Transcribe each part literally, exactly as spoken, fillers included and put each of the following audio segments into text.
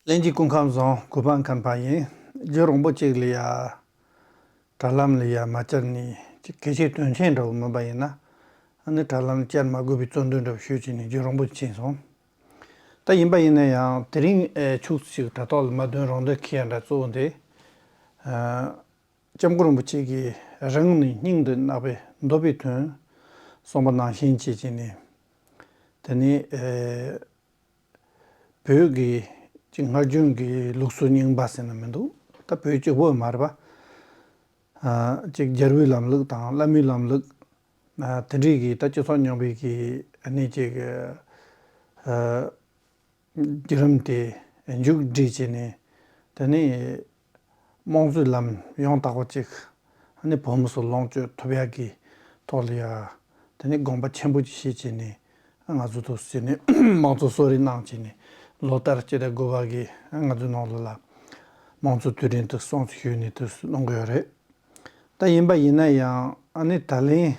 ལྷན་རྒྱས་སྐུ་ཁམས་བཟང་། གུས་པ་མཁན་པ་ཡིན། རྒྱུན་རིང་པོ་ཅིག་ལ་ཡ་དྲ་ལམ་ལ་ཡ་མ་བཅར་ནས་ཅིག་གལ་ཆེའི་དོན་ཆེན་འདྲ་བོ་མིན་པ་ཡིན་ན། ཨ་ནི་དྲ་ལམ་བཅར་མ་དགོས་པའི་རྩོད་འདུན་འདྲ་བོ་ཞུས་བྱས་ནས་རྒྱུན་རིང་པོ་ཕྱིན་སོང་། ད་ཡིན་པ་ཡིན་ན་ཡང་དེ་རིང་ཨེ་ཕྱོགས་ཅིག་དྲ་ཐོག་ལ་མ་དོན་རང་དོན་འཁྱེར་ཡ་འདྲ་གཙོ་བོ་འདི། ཨ། སྐྱབས་མགོན་རིན་པོ་ཆེ་གིས་རང་ནི་སྙིང་དུ་བརྣག་པའི་འདོད་པའི་དོན་གསུངས་པ་ནང་བཞིན་བྱས་བྱས་ནས། དེ་ནི་ཨེ། བོད་ཀྱི་ཅིག་སྔར་བྱུང་གི་ལུགས་སྲོལ་རྙིང་པ་ཟེར་ན་མི་འདུག་ད་བོད་གཅིག་པོ་མ་རེད་པ། ཨ། ཅིག་རྒྱལ་པོའི་ལམ་ལུགས་དང་བླ་མའི་ལམ་ལུགས། ཨ། དེ་འདྲའི་གི་ད་སྤྱི་ཚོགས་རྙིང་པའི་གི་ཨ་ནི་ཅིག་ཨ། བརྒྱུད་རིམ་དེ་མཇུག་སྒྲིལ་བྱས་ནས། དེ་ནི་དམངས་གཙོའི་ལམ་ཡང་དག་པ་ཅིག་ཨ་ནི་བོད་མི་ཚོ་ལོངས་སྤྱོད་ཐུབ་ཡག་གི་ཐོག་ལ་ཡ། དེ་ནི་དགོངས་པ་ཆེན་པོ་ཅིག་བཞེས་བྱས་ནས། ང་ཚོ་ཐུགས་བྱས་ནས་དམངས་གཙོ་གསོལ་རས་གནང་བྱས་ནས། ལོ་ལྟར་སྤྱི་ཟླ་དགུ་པ་གི་ང་ཚོའི་ནང་ལོགས་ལ་དམངས་གཙོ་དུས་དྲན་དུ་སྲུང་བརྩི་ཞུས་ནས་དུ་གནང་གི་ཡོད་རེད། ད་ཡིན་པ་ཡིན་ན་ཡང་ཨ་ནི་ད་ལན།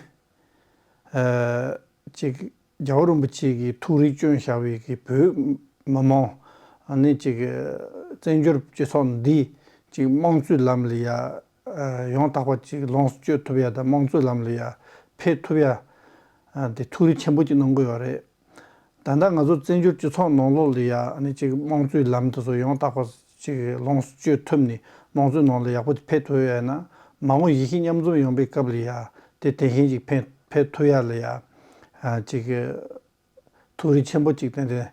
ཨ། ཅིག་རྒྱལ་བ་རིན་པོ་ཆེ་གིས་ཐུགས་རེ་བསྐྱོན་བཞག་པའི་གི་བོད་མི་མང་ཨ་ནི་ཅིག་བཙན་བྱོལ་སྤྱི་ཚོགས་འདི་ཅིག་དམངས་གཙོའི་ལམ་ལ་ཡ། ཨ། ཡང་དག་པ་ཅིག་ལོངས་སུ་སྤྱོད་ཐུབ་ཡ་དང་དམངས་གཙོའི་ལམ་ལ་ཡ་ཕེབས་ཐུབ་ཡ། ཨ། དེ་ཐུགས་རེ་ཆེན་པོ་ཅིག་གནང་གི་ཡོད་རེད། ད་ལྟ་ང་ཚོ་བཙན་བྱོལ་སྤྱི་ཚོགས་ནང་ལོགས་ལ་ཡ་ཨ་ནི་ཅིག་དམངས་གཙོའི་ལམ་དེ་ཚོ་ཡང་དག་པ་ཅིག་ལོངས་སུ་སྤྱོད་ཐུབ་ནས་དམངས་གཙོའི་ནང་ལ་ཡག་པོ་ཅིག་ཕེབས་ཐུབ་ཡ་ཡིན་ན། མ་འོངས་ཡེ་ཤུ་མཉམ་འཛོམས་ཡོང་པའི་སྐབས་ལ་ཡ་དེ་དེ་བཞིན་ཅིག་ཕེབས་ཕེབས་ཐུབ་ཡ་ལ་ཡ། ཨ། ཅིག་ཐུགས་རེ་ཆེན་པོ་ཅིག་ཏན་ཏན་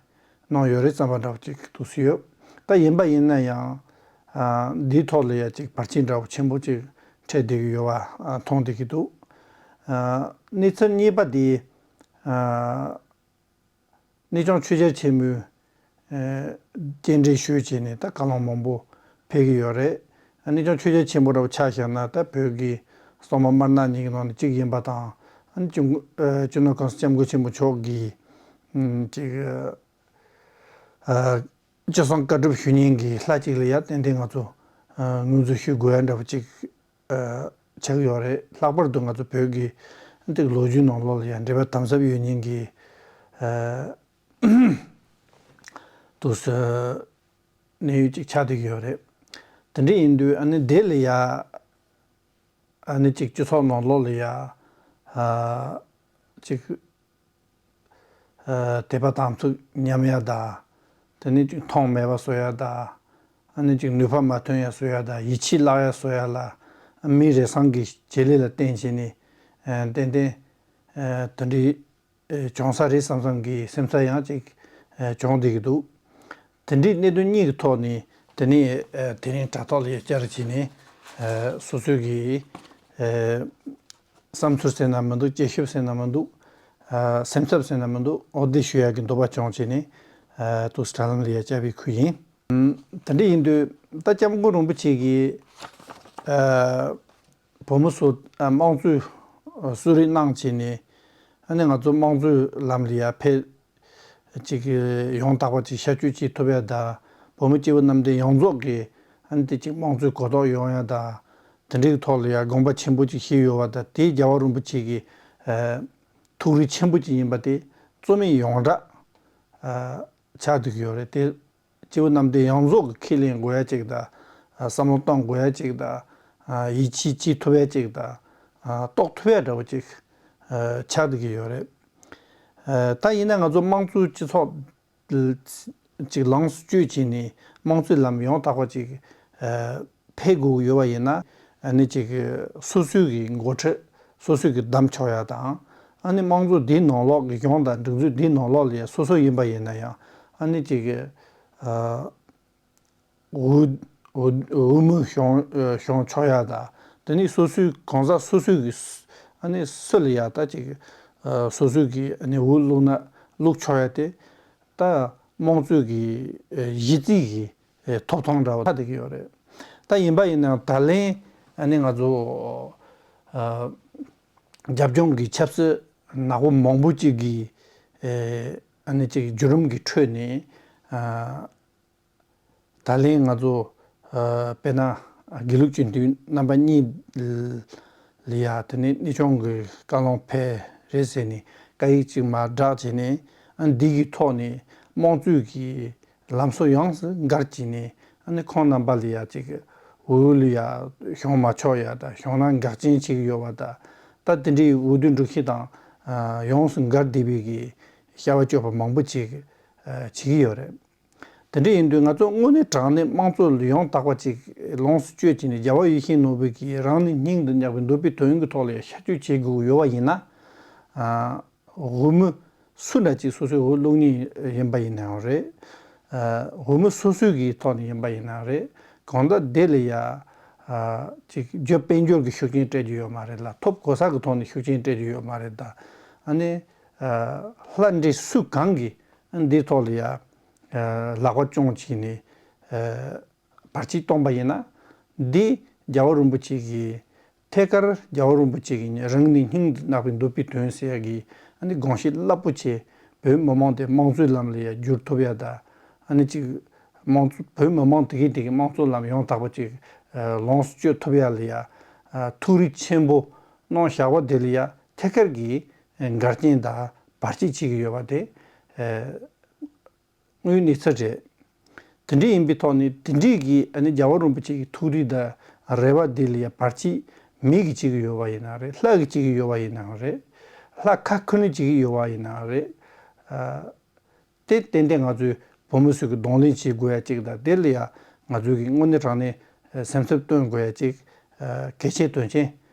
གནང་ཡོད་རེད་བསམ་པ་འདྲ་བོ་ཅིག་འདུག་སེ་ཡོད། ད་ཡིན་པ་ཡིན་ན་ཡང་། ཨ། འདིའི་ཐོག་ལ་ཡ་ཅིག་བར་ཆད་འདྲ་བོ་ཆེན་པོ་ཅིག་འཕྲད་བསྡད་ཀྱི་ཡོད་པ་མཐོང་བསྡད་ཀྱི་འདུག་ཨ། གནས་ཚུལ་གཉིས་པ་འདི། ཨ། གནས་ཆུང་ཆོས་རྒྱལ་ཆེན་པོས། ཨ། རྟེན་འབྲེལ་ཞུས་བྱས་ནས་ད་བཀའ་བློན་མང་པོ་ཕེབས་ཀྱི་ཡོད་རེད། གནས་ཆུང་ཆོས་རྒྱལ་ཆེན་པོ་འདྲ་བོ་ཆ་བཞག་ན་ད་བོད་ཀྱི་སྲུང་མ་དམར་ནག་གཉིས་ཀྱི་ནང་ནས་གཅིག་ཡིན་པ་དང་། ཨ་ནི་སྤྱི་ཨ་སྤྱི་ནོར་གོང་ས་སྐྱབས་མགོན་ཆེན་པོ་མཆོག་གིས། ཨ། ཅིག་ཨ། ཅི་གསུང་བཀའ་སྒྲུབ་ཞུ་མཁན་གྱི་ལྷ་གཅིག་ལ་ཡ་ཏན་ཏན་ང་ཚོ། ཨ། ངོས་འཛིན་ཞུ་དགོས་ཡ་འདྲ་བོ་ཅིག་ཨ། ཆགས་ཡོད་རེད། ལྷག་པར་དུ་ང་ཚོ་བོད་ཀྱི་འདི་ལོ་རྒྱུས་ནང་ལོགས་ལ་ཡང་འབྲེལ་བ་དམ་ཟབ་ཡོད་མཁན་གྱི། ཨ། དུ་སུ་གནས་ཡུལ་ཅིག་ཆགས་བསྡད་ཀྱི་ཡོད་རེད། དེ་འདྲ་ཡིན་དུས་ཨ་ནི་དེ་ལ་ཡ། ཨ་ནི་ཅིག་སྤྱི་ཚོགས་ནང་ལོགས་ལ་ཡ། ཨ། ཅིག་ཨ། དད་པ་དམ་ཚིག་ཉམས་ཡ་ད། དེ་ནས་ཅིག་མཐོང་མེད་པ་བཟོ་ཡ་ད། ཨ་ནི་ཅིག་ནུས་པ་མ་ཐོན་ཡ་བཟོ་ཡ་ད། ཡིད་ཆེས་བརླག་ཡ་བཟོ་ཡ་ལ། མིའི་རེ་ཟུང་གི་བྱེད་ལས་ལ་བརྟེན་བྱས་ནས། ཨ། ཏན་ཏན། ཨ། དེ་འདྲའི། ཨ། བྱུང་ས་རེད་བསམ་བསམ་གྱི་སེམས་ཚ་ཡང་ཅིག་ཨ། བྱུང་བསྡད་ཀྱི་འདུག་དེ་འདྲའི་གནད་དོན་གཉིས་ཀྱི་ཐོག་ནས་དེ་ནས། ཨ། དེ་རིང་དྲ་ཐོག་ལ་ཡ་བཅར་བྱས་ནས། ཨ། སོ་སོའི་གི། ཨ། བསམ་ཚུལ་ཟེར་ན་མི་འདུག་སྐྱེ་ཤུབས་ཟེར་ན་མི་འདུག་ཨ། སེམས་འཚབ་ཟེར་ན་མི་འདུག་འོ་དེ་ཞུ་ཡག་གི་འདོད་པ་བྱུང་བྱས་ནས། ཨ། ཏུ་དྲ་ལམ་ལ་ཡ་བཅར་བའི་ཁུལ་ཡིན། ཨམ། དེ་འདྲ་ཡིན་དུས་ད་སྐྱབས་མགོན་རིན་པོ་ཆེ་གིས། ཨ། བོད་མི་ཚོ། ཨ། དམངས་གཙོའི་གསོལ་རས་གནང་བྱས་ནས། ཨ་ནི་ང་ཚོ་དམངས་གཙོའི་ལམ་ལ་ཡ་ཕེབས། ཅིག་ཡང་དག་པ་ཅིག་ཤར་བསྐྱོད་བྱེད་ཐུབ་ཡ་ད། བོད་མི་སྐྱེ་བོ་རྣམས་དེ་ཡོངས་རྫོགས་ཀྱི་ཨ་ནི་དེ་ཅིག་དམངས་གཙོའི་གོ་རྟོགས་ཡོང་ཡ་ད། དེ་འདྲའི་ཐོག་ལ་ཡ་དགོངས་པ་ཆེན་པོ་ཅིག་བཞེས་ཡོད་པ་ད། དེ་རྒྱལ་བ་རིན་པོ་ཆེ་གི། ཨ། ཐུགས་རེ་ཆེན་པོ་ཅིག་ཡིན་པ་དེ་རྩོད་མེད་ཡོངས་གྲགས། ཨ། ཆགས་བསྡད་ཀྱི་ཡོད་རེད་དེ། སྐྱེ་བོ་རྣམས་དེ་ཡོངས་རྫོགས་ཀྱི་ཁས་ལེན་དགོས་ཡ་ཅིག་ད། ཨ། བསམ་བློ་གཏོང་དགོས་ཡ་ཅིག་ད། ཨ། ཡིད་ཆེས་བྱེད་ཐུབ་ཡ་ཅིག་ད། ཨ། རྟོགས་ཐུབ་ཡ་འདྲ་བོ་ཅིག་ཨ། ཆགས་བསྡད་ཀྱི་ཡོད་རེད། ཨ། ད་ཡིན་ན་ང་ཚོ་དམངས་གཙོའི་སྤྱི་ཚོགས་ཅིག་ལོངས་སུ་སྤྱོད་བྱས་ནས་དམངས་གཙོའི་ལམ་ཡང་དག་པ་ཅིག་ཨ། ཕེབས་དགོས་ཀྱི་ཡོད་པ་ཡིན་ན། ཨ་ནི་ཅིག་སོ་སོའི་གི་འགོ་ཁྲིད་སོ་སོའི་གི་བདམས་ཆོག་ཡ་དང་། ཨ་ནི་དམངས་གཙོ་འདིའི་ནང་ལོགས་ཀྱི་གཞུང་དང་སྒྲིག་འཛུགས་འདིའི་ནང་ལོགས་ལ་ཡ་སོ་སོ་ཡིན་པ་ཡིན་ན་ཡང་། ཨ་ནི་ཅིག་ཨ། འོས་འོས་འོས་མི་གཞུང་གཞུང་ཆོག་ཡ་དང་། དེ་ནི་སོ་སོའི་གང་ཟག་སོ་སོའི་གི། ཨ་ནི་སུ་ལ་ཡ་ད་ཅིག་ཨ། སོ་སོའི་གི་ཨ་ནི་འོས་བླུགས་ན་བླུགས་ཆོག་ཡ་དེ། ད་དམངས་གཙོའི་གི་ཨ། གཞི་རྩའི་གི་ཨ། ཐོབ་ཐང་འདྲ་བ་ད་དེ་གི་ཡོད་རེད། ད་ཡིན་པ་ཡིན་ན་ད་ལན་ཨ་ནི་ང་ཚོ་ཨ། རྒྱབ་ལྗོངས་ཀྱི་ཆབ་སྲིད་ནག་པོ་མང་པོ་ཅིག་གི་ཨ། ཨ་ནི་ཅིག་བརྒྱུད་རིམ་གྱི་ཁྲོད་ནས། ཨ། ད་ལན་ང་ཚོ་ཨ། དཔེར་ན་དགེ་ལུགས་སྤྱི་འཐུས་རྣམ་པ་གཉིས་ལ་ཡ་དེ་ནས་གནས་ཆུང་གི་བཀའ་བློན་ཕེབས་རེད་ཟེར་ནས་བཀའ་ཡིག་ཅིག་མར་བསྒྲགས་བྱས་ནས། ཨ། འདི་གི་ཐོག་ནས་དམངས་གཙོའི་གི་ ལམ་སྲོལ་ཡོངས་སུ་འགལ་གྱིས་ནས། ཨ་ནི་ཁོང་རྣམ་པ་ལ་ཡ་ཅིག་འོས་ལ་ཡ་ཞུགས་མ་ཆོག་ཡ་དང་། ཞུགས་ན་འགལ་རྐྱེན་བྱེད་ཀྱི་ཡོད་པ་དང་། ད་དེ་འདྲའི་འོས་བསྡུ་འགྲུལ་བཞུད་དང་ཡོངས་སུ་འགལ་བསྡད་པའི་གི་བྱ་བ་སྤྱོད་པ་མང་པོ་ཅིག་བྱེད་ཀྱི་ཡོད་རེད། དེ་འདྲ་ཡིན་དུས་ང་ཚོ་དངོས་གནས་དྲང་གནས་དམངས་གཙོ་ཡང་དག་པ་ཅིག་ལོངས་སུ་སྤྱོད་ཀྱིས་ནས། རྒྱལ་བ་ཡིད་བཞིན་ནོར་བུ་གིས་རང་ནི་སྙིང་དུ་བརྣག་པའི་འདོད་པའི་དོན་གྱི་ཐོག་ལ་ཤར་བསྐྱོད་བྱེད་དགོས་ཡོད་པ་ཡིན་ན། ཨ། འོས་མི་སུ་འདྲ་ཅིག་སོ་སོའི་འོས་བླུག་མཁན་ཡིན་པ་ཡིན་ནའང་རེད། ཨ། འོས་མི་སོ་སོའི་གི་ཐོག་ནས་ཡིན་པ་ཡིན་ནའང་རེད། གང་ལྟར་དེ་ལ་ཡ། ཨ། ཅིག་རྒྱུ་དཔལ་འབྱོར་གྱི་ཤུགས་རྐྱེན་སྤྲད་རྒྱུ་ཡོད་མ་རེད་ལ། ཐོབ་གོ་ས་གི་ཐོག་ནས་ཤུགས་རྐྱེན་སྤྲད་རྒྱུ་ཡོད་མ་རེད་ད། ཨ་ནི། ཨ། ལྷ་འདྲེ་སུ་གང་གིས་འདིའི་ཐོག་ལ་ཡ། ཨ། ལག་པ་བརྐྱངས་བྱས་ནས། ཨ། བར་ཆད་བཏང་པ་ཡིན་ན། འདི་རྒྱལ་བ་རིན་པོ་ཆེ་གིས། ཐད་ཀར་རྒྱལ་བ་རིན་པོ་ཆེ་གིས་རང་ནི་སྙིང་དུ་བརྣག་པའི་འདོད་པའི་དོན་ཟེར་ཡ་གི། ཨ་ནི་དགོངས་བཞེད་རླབས་པོ་ཆེ། བོད་མི་མང་དེ་དམངས་གཙོའི་ལམ་ལ་ཡ་བསྒྱུར་ཐུབ་ཡ་དང་། ཨ་ནི་ཅིག་དམངས་གཙོ། བོད་མི་མང་དེ་གས་དེ་གས་དམངས་གཙོའི་ལམ་ཡང་དག་པ་ཅིག་ལོངས་སུ་སྤྱོད་ཐུབ་ཡ་ལ་ཡ། ཨ། ཐུགས་རིག་ཆེན་པོ་གནང་བཞག་པ་དེ་ལ་ཡ་ཐད་ཀར་གྱི་འགལ་རྐྱེན་དང་བར་ཆད་བྱེད་ཀྱི་ཡོད་པ་དེ། ཨ། དངོས་ཡོད་གནས་ཚུལ་རེད། དེ་འདྲ་ཡིན་པའི་ཐོག་ནས། དེ་འདྲའི་གི། ཨ་ནི་རྒྱལ་བ་རིན་པོ་ཆེ་གི་ཐུགས་རིག་དང་རེ་བ་དེ་ལ་ཡ་བར་ཆད་མི་གིས་བྱེད་ཀྱི་ཡོད་པ་ཡིན་ནའང་རེད། ལྷ་གིས་བྱེད་ཀྱི་ཡོད་པ་ཡིན་ནའང་རེད། ལྷ་ཁ་ཁུ་ནས་བྱེད་ཀྱི་ཡོད་པ་ཡིན་ནའང་རེད། ཨ། དེ་ཏན་ཏན་ང་ཚོའི་བོད་མི་ཚོས་ཀྱི་གདོང་ལེན་བྱེད་དགོས་ཡ་གཅིག་དང་། དེ་ལ་ཡ་ང་ཚོས་ཀྱི་དངོས་གནས་དྲང་གནས་སེམས་འཚབ་སྟོན་དགོས་ཡ་གཅིག། ཨ། གལ་ཆེ་དོན་ཆེན་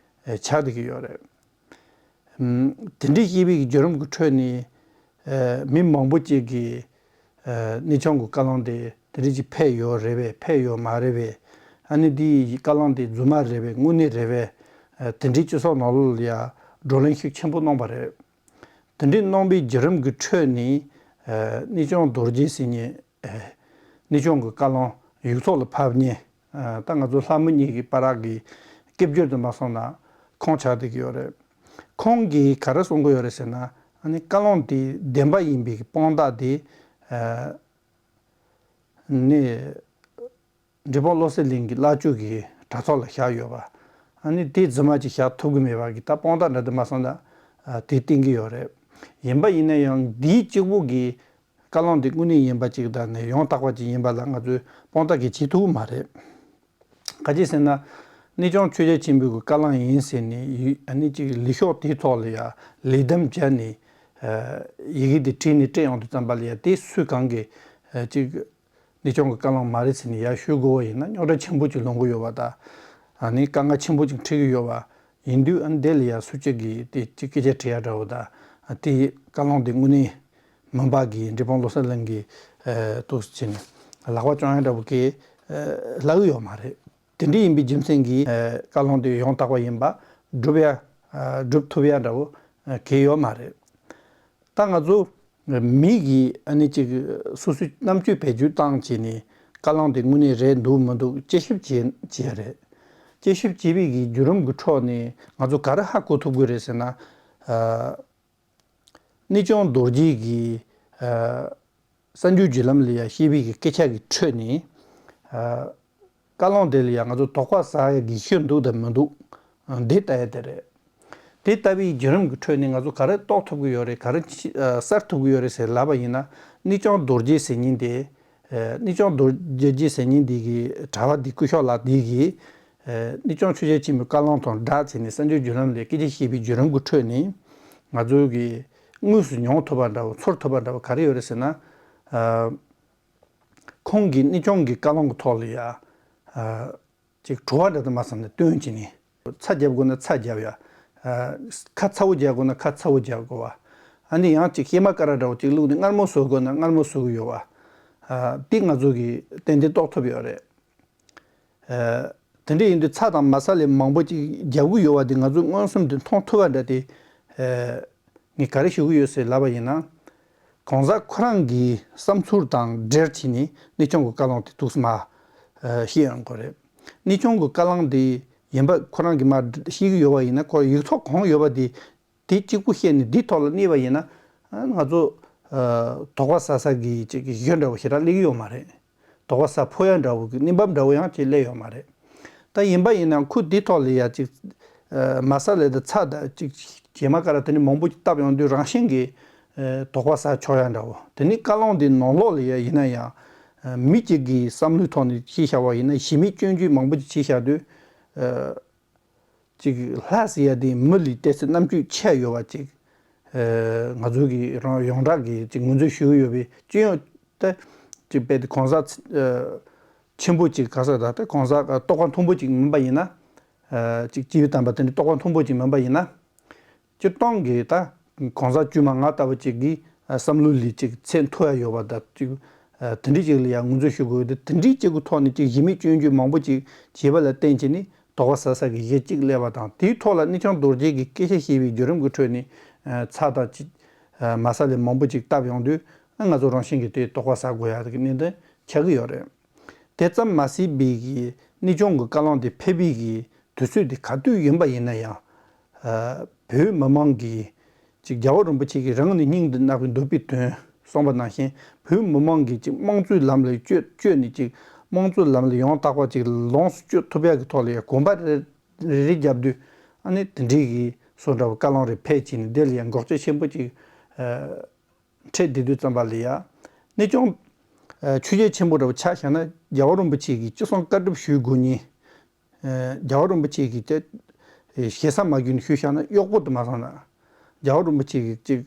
ཆགས་བསྡད་ཀྱི་ཡོད་རེད། ཨམ། དེ་འདྲའི་བཤད་པའི་བརྒྱུད་རིམ་གྱི་ཁྲོད་ནས། ཨ། མི་མང་པོ་ཅིག་གིས། ཨ། གནས་ཆུང་གི་བཀའ་བློན་དེ་དེ་འདྲ་ཅིག་ཕེབས་ཡོད་རེད་པས། ཕེབས་ཡོད་མ་རེད་པས། ཨ་ནི་དེའི་བཀའ་བློན་དེ་རྫུན་མ་རེད་པས། དངོས་གནས་རེད་པས། ཨ། དེ་འདྲའི་སྤྱི་ཚོགས་ནང་ལོགས་ལ་ཡ་བགྲོ་གླེང་ཤུགས་ཆེན་པོ་གནང་བ་རེད། དེ་འདྲའི་གནང་པའི་བརྒྱུད་རིམ་གྱི་ཁྲོད་ནས། ཨ། གནས་ཆུང་རྡོ་རྗེ་ཟེར་མཁན། ཨེ། གནས་ཆུང་གི་བཀའ་བློན་ཡིག་ཚོགས་ལ་ཕབ་མཁན། ཨ། ད་ང་ཚོ་ལྷ་མི་གཉིས་ཀྱི་བར་གྱི་སྐད་སྒྱུར་དུ་མ་སོང་ན་ཁོང་ཆགས་བསྡད་ཀྱི་ཡོད་རེད། ཁོང་གིས་ག་རེ་གསུང་གི་ཡོད་རེད་ཟེར་ན། ཨ་ནི་བཀའ་བློན་དེ་བདེན་པ་ཡིན་པའི་དཔང་རྟགས་དེ། ཨ། ནི་འབྲས་སྤུངས་བློ་གསལ་གླིང་གི་བླ་བརྒྱུད་ཀྱི་གྲྭ་ཚོགས་ལ་བཞག་ཡོད་པ། ཨ་ནི་དེ་རྫུན་མ་ཅིག་བཞག་ཐུབ་ཀྱི་མེད་པ་གི་ད་དཔང་རྟགས་འདྲ་དུ་མ་སོང་ན། ཨ། དེ་བསྟན་གྱི་ཡོད་རེད། ཡིན་པ་ཡིན་ན་ཡང་འདིའི་གཅིག་པུ་གི་བཀའ་བློན་དེ་དངོས་གནས་ཡིན་པ་ཅིག་དང་ནས་ཡང་དག་པ་ཅིག་ཡིན་པ་ལ་ང་ཚོས་དཔང་རྟགས་ཀྱིས་བྱེད་ཐུབ་ཀྱི་མ་རེད། ག་ཅི་ཟེར་ན། གནས་ཆུང་ཆོས་རྒྱལ་ཆེན་པོའི་གི་བཀའ་བློན་ཡིན་ཟེར་ནས་ཡི། ཨ་ནི་ཅིག་ལས་ཤོག་དེའི་ཐོག་ལ་ཡ་ལེགས་འདེམས་བྱས་ནས། ཨ། ཡི་གེ་དེ་བྲིས་ནས་སྤྲད་ཡོང་དུས་ཙམ་པ་ལ་ཡ་དེ་སུས་གང་གིས། ཨ། ཅིག་གནས་ཆུང་གི་བཀའ་བློན་མ་རེད་ཟེར་ནས་ཡར་ཞུ་དགོས་པ་ཡིན་ན་རྙོག་དྲ་ཆེན་པོ་ཅིག་ལངས་ཀྱི་ཡོད་པ་དང་། ཨ་ནི་དཀའ་ངལ་ཆེན་པོ་ཅིག་འཕྲད་ཀྱི་ཡོད་པ་ཡིན་དུས། ཨ་ནི་དེ་ལ་ཡ་སུ་གཅིག་གིས་དེ་ཅིག་སྐད་ཆ་དྲི་ཡ་འདྲ་བོ་དང་། ཨ། དེ་བཀའ་བློན་དེ་དངོས་གནས་མིན་པ་གི་འབྲས་སྤུངས་བློ་གསལ་གླིང་གི། ཨ། ཐུགས་སུ་ཆེ་ནས་ལག་པ་བརྐྱང་ཡ་འདྲ་བོ་གི། ཨ། ལབ་ཀྱི་ཡོད་མ་རེད། དེ་འདྲ་ཡིན་པའི་རྒྱུ་མཚན་གྱིས། ཨ། བཀའ་བློན་དེ་ཡང་དག་པ་ཡིན་པ་སྒྲུབ་ཡ། ཨ། སྒྲུབ་ཐུབ་ཡ་འདྲ་བོ། ཨ། གང་ཡོད་མ་རེད། ད་ང་ཚོ་མི་གིས་ཨ་ནི་ཅིག་སོ་སོའི་རྣམ་དཔྱོད་བེད་སྤྱོད་བཏང་བྱས་ནས་བཀའ་བློན་དེ་དངོས་གནས་རེད་འདུག་མི་འདུག་དཔྱད་ཞིབ་བྱེད་བྱེད་ཡ་རེད། དཔྱད་ཞིབ་བྱེད་པའི་གི་བརྒྱུད་རིམ་གྱི་ཁྲོད་ནས་ང་ཚོ་ག་རེ་ཧ་གོ་ཐུབ་ཀྱི་རེད་ཟེར་ན། ཨ། གནས་ཆུང་རྡོ་རྗེ་གིས། ཨ། གསར་འགྱུར་བརྒྱུད་ལམ་ལ་ཡ་བཤད་པའི་གི་སྐད་ཆ་གི་ཁྲོད་ནས། ཨ། བཀའ་བློན་དེ་ལ་ཡ་ང་ཚོ་དོགས་པ་ཟ་ཡ་གི་ཤུགས་འདུག་དང་མི་འདུག། ཨ། འདི་ལྟ་ཡ་དེ་རེད། དེ་ལྟ་བུའི་བརྒྱུད་རིམ་གྱི་ཁྲོད་ནས་ང་ཚོ་ག་རེ་རྟོགས་ཐུབ་ཀྱི་ཡོད་རེད། ག་རེ་ཕྱི། ཨ། གསལ་ཐུབ་ཀྱི་ཡོད་རེད་ཟེར་ལབ་པ་ཡིན་ན། གནས་ཆུང་རྡོ་རྗེ་ཟེར་མཁན་དེ། ཨ། གནས་ཆུང་རྡོ་རྗེ་ཟེར་མཁན་དེ་གི་གྲྭ་པ་དེ། སྐུ་ཞབས་ལགས་དེ་གིས། ཨ། གནས་ཆུང་ཆོས་རྒྱལ་ཆེན་པོའི་བཀའ་བློན་དང་སྦྲགས་བྱས་ནས་གསར་འགྱུར་བརྒྱུད་ལམ་ལ་སྐད་ཆ་བཤད་པའི་བརྒྱུད་རིམ་གྱི་ཁྲོད་ནས་ང་ཚོ་གིས་དངོས་སུ་མྱོང་ཐུབ་པ་འདྲ་བོ། ཚོར་ཐུབ་པ་འདྲ་བོ་ག་རེ་ཡོད་རེད་ཟེར་ན། ཨ། ཁོང་གིས་གནས་ཆུང་གི་བཀའ་བློན་གྱི་ཐོག་ལ་ཡ། ཨ། ཅིག་བྲོ་བ་འདྲ་དུ་མ་སོང་ན་སྟོན་བྱས་ནས། ཚྭ་རྒྱབ་དགོས་ན་ཚྭ་རྒྱབ་ཡ། ཨ། ཁ་ཚ་བོ་རྒྱག་དགོས་ན་ཁ་ཚ་བོ་རྒྱག་དགོས་པ། ཨ་ནི་ཡང་ཅིག་གཤེར་མ་ཀ་ར་འདྲ་བོ་ཅིག་བླུགས་ནས་མངར་མོ་བཟོ་དགོས་ན་མངར་མོ་བཟོ་གི་ཡོད་པ། ཨ། དེ་ང་ཚོ་གིས་ཏན་ཏན་རྟོགས་ཐུབ་ཡོད་རེད། ཨ། དེ་འདྲ་ཡིན་དུས་ཚྭ་དང་མ་ས་ལ་མང་པོ་ཅིག་རྒྱབ་ཀྱི་ཡོད་པ་དེ་ང་ཚོས་མངོན་སུམ་དུ་མཐོང་ཐུབ་པ་འདྲ་དེ། ཨ། ངས་ག་རེ་ཞུ་གི་ཡོད་ཟེར་ལབ་པ་ཡིན་ན། གང་ཟག་ཁོ་རང་གི་བསམ་ཚུལ་དང་འབྲེལ་བྱས་ནས་གནས་ཆུང་གི་བཀའ་བློན་དེ་ཐུགས་སུ་མ། ཨ། བཤད་ཡོང་གི་རེད། གནས་ཆུང་གི་བཀའ་བློན་དེ་ཡིན་པ་ཁོ་རང་གིས་མར་བཤད་ཀྱི་ཡོད་པ་ཡིན་ན། ཁོ་ཡིག་ཐོག་གང་ཡོད་པ་དེ། དེ་གཅིག་པུ་བཤད་ནས་འདིའི་ཐོག་ལ་གནས་པ་ཡིན་ན། ཨ། ང་ཚོ། ཨ། དོགས་པ་ཟ་ས་གི་ཅིག་གི་གཞི་འདྲ་བོ་ཞེ་དྲག་སླེབས་ཀྱི་ཡོད་མ་རེད། དོགས་པ་ཟ་ཕོད་ཡ་འདྲ་བོ་གི་གནས་བབ་འདྲ་བོ་ཡང་ཅིག་སླེབས་ཡོད་མ་རེད། ད་ཡིན་པ་ཡིན་ན་ཁོས་འདིའི་ཐོག་ལ་ཡ་ཅིག། ཨ། མ་ས་ལ་དང་ཚྭ་དང་ཅིག་གཤེར་མ་ཀ་ར་དེ་འདྲ་མང་པོ་ཅིག་བཏབ་ཡོང་དུས་རང་བཞིན་གྱིས། ཨ། དོགས་པ་ཟ་ཆོག་ཡ་འདྲ་བོ། དེ་ནས་བཀའ་བློན་དེ་ནང་ལོགས་ལ་ཡ་ཡིན་ན་ཡང་། མི་གཅིག་གི་བསམ་བློའི་ཐོག་ནས་ཤེས་བྱ་བ་ཡིན་ན་གཞི་མེད་སྐྱོན་བརྗོད་མང་པོ་ཅིག་བྱས་བཞག་དུས། ཅིག་ལྷ་ཟེར་ཡ་དེ་མི་ལས་ཏོག་ཙམ་རྣམ་དཔྱོད་ཆེ་ཡོད་པ་ཅིག་ང་ཚོ་གི་རང་ཡོངས་གྲགས་ཀྱི་ཅིག་ངོས་འཛིན་ཞུ་གི་ཡོད་པའི་སྤྱི་ཡོངས་ད་ཅིག་དཔེ་དེ་གང་ཟག་ཆེན་པོ་ཅིག་ག་ས་ད་ལྟ་གང་ཟག་རྟོགས་པ་མཐོན་པོ་ཅིག་མིན་པ་ཡིན་ན། ཅིག་སྤྱི་བོ་དམ་པ་དེ་འདྲ་རྟོགས་པ་མཐོན་པོ་ཅིག་མིན་པ་ཡིན་ན། སྤྱིར་བཏང་གི་ད་གང་ཟག་དཀྱུས་མ་ང་ལྟ་བུ་ཅིག་གི་བསམ་བློ་ལས་ཅིག་ཚད་མཐོ་ཡ་ཡོད་པ་ད་ཅིག་དེ་འདྲའི་ཅིག་ལ་ཡང་ངོས་འཛིན་ཞུ་དགོས་ཏེ། དེ་འདྲའི་ཅིག་གི་ཐོག་ནས་ཅིག་གཞི་མེད་སྐྱོན་བརྗོད་མང་པོ་ཅིག་བྱས་པ་ལ་བརྟེན་བྱས་ནས་དོགས་པ་ཟ་ས་གི་གཞི་གཅིག་སླེབས་པ་དང་། དེའི་ཐོག་ལ་གནས་ཆུང་རྡོ་རྗེ་གིས་སྐད་ཆ་བཤད་པའི་བརྒྱུད་རིམ་གྱི་ཁྲོད་ནས་ཚ་དང་ཅིག་མ་ཟ་ལས་མང་པོ་ཅིག་བཏབ་ཡོང་དུས་ང་ཚོ་རང་བཞིན་གྱིས་དེ་དོགས་པ་ཟ་དགོས་ཡ་གི་གནད་དོན་ཆགས་ཀྱི་ཡོད་རེད། དེ་ཙམ་མ་ཟད་པའི་གི་གནས་ཆུང་གི་བཀའ་བློན་དེ་ཕེབས་པའི་གི་དུས་ཚོད་དེ་ག་དུས་ཡིན་པ་ཡིན་ན་ཡང་། ཨ། བོད་མི་མང་གིས་ཅིག་རྒྱལ་བ་རིན་པོ་ཆེ་གིས་རང་ནི་སྙིང་དུ་བརྣག་པའི་འདོད་པའི་དོན་གསུངས་པ་ནང་བཞིན། བོད་མི་མང་གིས་ཅིག་དམངས་གཙོའི་ལམ་ལ་བསྐྱོད་བསྐྱོད་ནས་ཅིག་དམངས་གཙོའི་ལམ་ལ་ཡང་དག་པ་ཅིག་ལོངས་སུ་སྤྱོད་ཐུབ་ཡག་གི་ཐོག་ལ་ཡང་གོམ་པ་རེ་རེ་རེ་བརྒྱབ་དུས། ཨ་ནི་དེ་འདྲའི་གི་བཟོ་འདྲ་བོ་བཀའ་བློན་རེ་ཕེབས་བྱས་ནས་དེ་ལ་ཡང་འགོག་རྐྱེན་ཆེན་པོ་ཅིག་ཨ། འཕྲད་བསྡད་དུས་ཙམ་པ་ལ་ཡ། གནས་ཆུང་། ཨ། ཆོས་རྒྱལ་ཆེན་པོ་འདྲ་བོ་ཆ་བཞག་ན་རྒྱལ་བ་རིན་པོ་ཆེ་གིས་ཅི་གསུང་བཀའ་སྒྲུབ་ཞུ་དགོས་ཉིན། ཨ། རྒྱལ་བ་རིན་པོ་ཆེ་གིས་དེ་ཞེ་ས་མ་གྱུར་ནས་ཞུས་བཞག་ན་གཡོག་པོ་དུ་མ་སོང་ན། རྒྱལ་བ་རིན་པོ་ཆེ་གིས་ཅིག་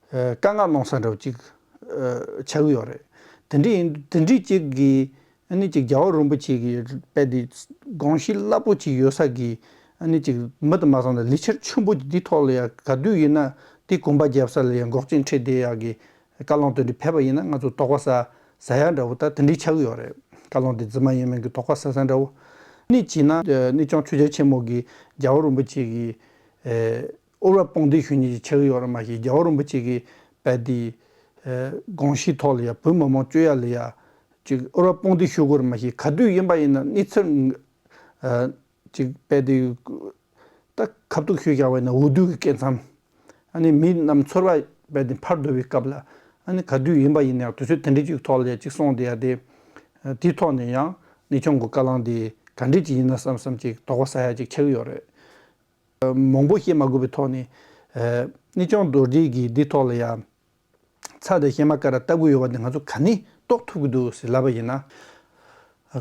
ཨ། བཀའ་མངགས་གནང་ས་འདྲ་བོ་ཅིག་ཨ། ཆགས་ཀྱི་ཡོད་རེད། དེ་འདྲ་ཡིན་དེ་འདྲ་ཅིག་གིས། ཨ་ནི་ཅིག་རྒྱལ་བ་རིན་པོ་ཆེ་གི་དཔེ་དེ་དགོངས་གཞི་རླབས་པོ་ཅིག་ཡོད་ས་གི། ཨ་ནི་ཅིག་མི་དུ་མ་སོང་ན་ལས་འཆར་ཆེན་པོ་ཅིག་འདི་ཐོག་ལ་ཡ་ག་དུས་ཡིན་ན་དེ་གོམ་པ་རྒྱབ་ས་ལ་ཡ་འགོག་རྐྱེན་འཕྲད་བསྡད་ཡག་གི་བཀའ་བློན་དེ་འདྲ་ཕེབས་པ་ཡིན་ན་ང་ཚོ་དོགས་པ་ཟ་ཟ་ཡ་འདྲ་བོ་ད་དེ་འདྲ་ཆགས་ཀྱི་ཡོད་རེད། བཀའ་བློན་དེ་རྫུན་མ་ཡིན་མིན་གི་དོགས་པ་ཟ་ས་འདྲ་བོ། ཨ་ནི་བྱས་ན་ཨ་ནི་ཅང་ཆོས་རྒྱལ་ཆེན་མོ་གི་རྒྱལ་བ་རིན་པོ་ཆེ་གི་ཨེ། འོས་པ་དཔུང་འདེགས་ཞུ་མཁན་ཅིག་ཆགས་ཀྱི་ཡོད་རེད་མ་གཞི། རྒྱལ་བ་རིན་པོ་ཆེ་གི་དཔེ་དེ་ཨེ། དགོངས་གཞིའི་ཐོག་ལ་ཡ་བོད་མི་མང་སྤྱོད་ཡ་ལ་ཡ་ཅིག་འོས་པ་དཔུང་འདེགས་ཞུ་དགོས་རེད་མ་གཞི། ག་དུས་ཡིན་པ་ཡིན་ན་གནས་ཚུལ་ཨ། ཅིག་དཔེ་དེ་ད་ཁ་ཐུག་ཞུས་བཞག་པ་ཡིན་ན་འོས་བསྡུ་གི་སྐབས་མཚམས། ཨ་ནི་མི་རྣམས་ཚོར་བ་དཔེ་དེ་འཕར་འགྲོ་བའི་སྐབས་ལ། ཨ་ནི་ག་དུས་ཡིན་པ་ཡིན་ན་ཡང་དུས་ཚོད་དེ་འདྲ་ཅིག་ཐོག་ལ་ཡ་ཅིག་གསུངས་བསྡད་ཡ་དེ། དེའི་ཐོག་ནས་ཡང་གནས་ཆུང་གི་བཀའ་བློན་དེ་ག་འདྲ་ཅིག་ཡིན་ན་བསམ་བསམ་ཅིག་དོགས་པ་ཟ་ཡ་ཅིག་ཆགས་ཀྱི་ཡོད་རེད། མང་པོ་བཤད་མ་དགོས་པའི་ཐོག་ནས། ཨ། གནས་ཆུང་རྡོ་རྗེ་གིས་འདི་ཐོག་ལ་ཡ། ཚྭ་དང་ཤེལ་མ་ཀ་ར་བཏབ་ཀྱི་ཡོད་པ་འདི་ང་ཚོ་ག་ནས་རྟོགས་ཐུབ་ཀྱི་འདུག་ཟེར་ལབ་པ་ཡིན་ན།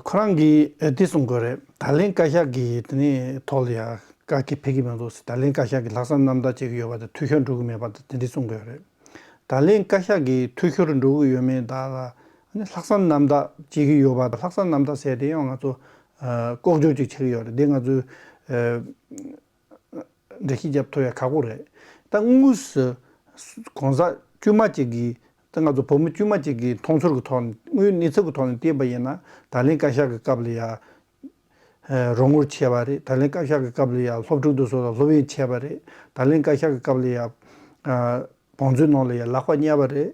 ཁོ་རང་གིས་འདི་གསུང་གི་རེད། ད་ལན་བཀའ་ཤག་གིས་དེ་ནས་ཐོག་ལ་ཡ་བཀའ་ཁྱབ་ཕེབས་ཀྱི་མི་འདུག་ཟེར། ད་ལན་བཀའ་ཤག་གིས་ལྷག་བསམ་རྣམ་དག་བྱེད་ཀྱི་ཡོད་པ་དང་འཐུས་ཤོར་འགྲོ་གི་མེད་པ་དང་དེ་འདྲ་གསུང་གི་ཡོད་རེད། ད་ལན་བཀའ་ཤག་གིས་འཐུས་ཤོར་འགྲོ་གི་ཡོད་མེད་དག་ལ་ལྷག་བསམ་རྣམ་དག་བྱེད་ཀྱི་ཡོད་པ་དང་། ལྷག་བསམ་རྣམ་དག་ཟེར་དེ་ཡང་ང་ཚོ་ལྐོག་གྱུར་ཅིག་བྱེད་ཀྱི་ཡོད་རེད། འདི་ང་ཚོས། འགྲེལ་བཤད་རྒྱབ་ཐུབ་ཡ་ཁག་པོ་རེད། ད་དངོས་སུ་གང་ཟག་དཀྱུས་མ་གཅིག་གིས། ད་ང་ཚོ་བོད་མི་དཀྱུས་མ་གཅིག་གིས་མཐོང་ཚུལ་གྱི་ཐོག་ནས། དངོས་གནས་ཚུལ་གྱི་ཐོག་ནས་བལྟས་པ་ཡིན་ན། ད་ལན་བཀའ་ཤག་གི་སྐབས་ལ་ཡ་རོགས་ངོར་ཆད་པ་རེད། ད་ལན་བཀའ་ཤག་གི་སྐབས་ལ་ཡ་སློབ་ཕྲུག་དེ་ཚོ་ལ་སློབ་ཡོན་ཆད་པ་རེད། ད་ལན་བཀའ་ཤག་གི་སྐབས་ལ་ཡ་བང་མཛོད་ནང་ལ་ཡ་ལག་པ་བརྙས་པ་རེད།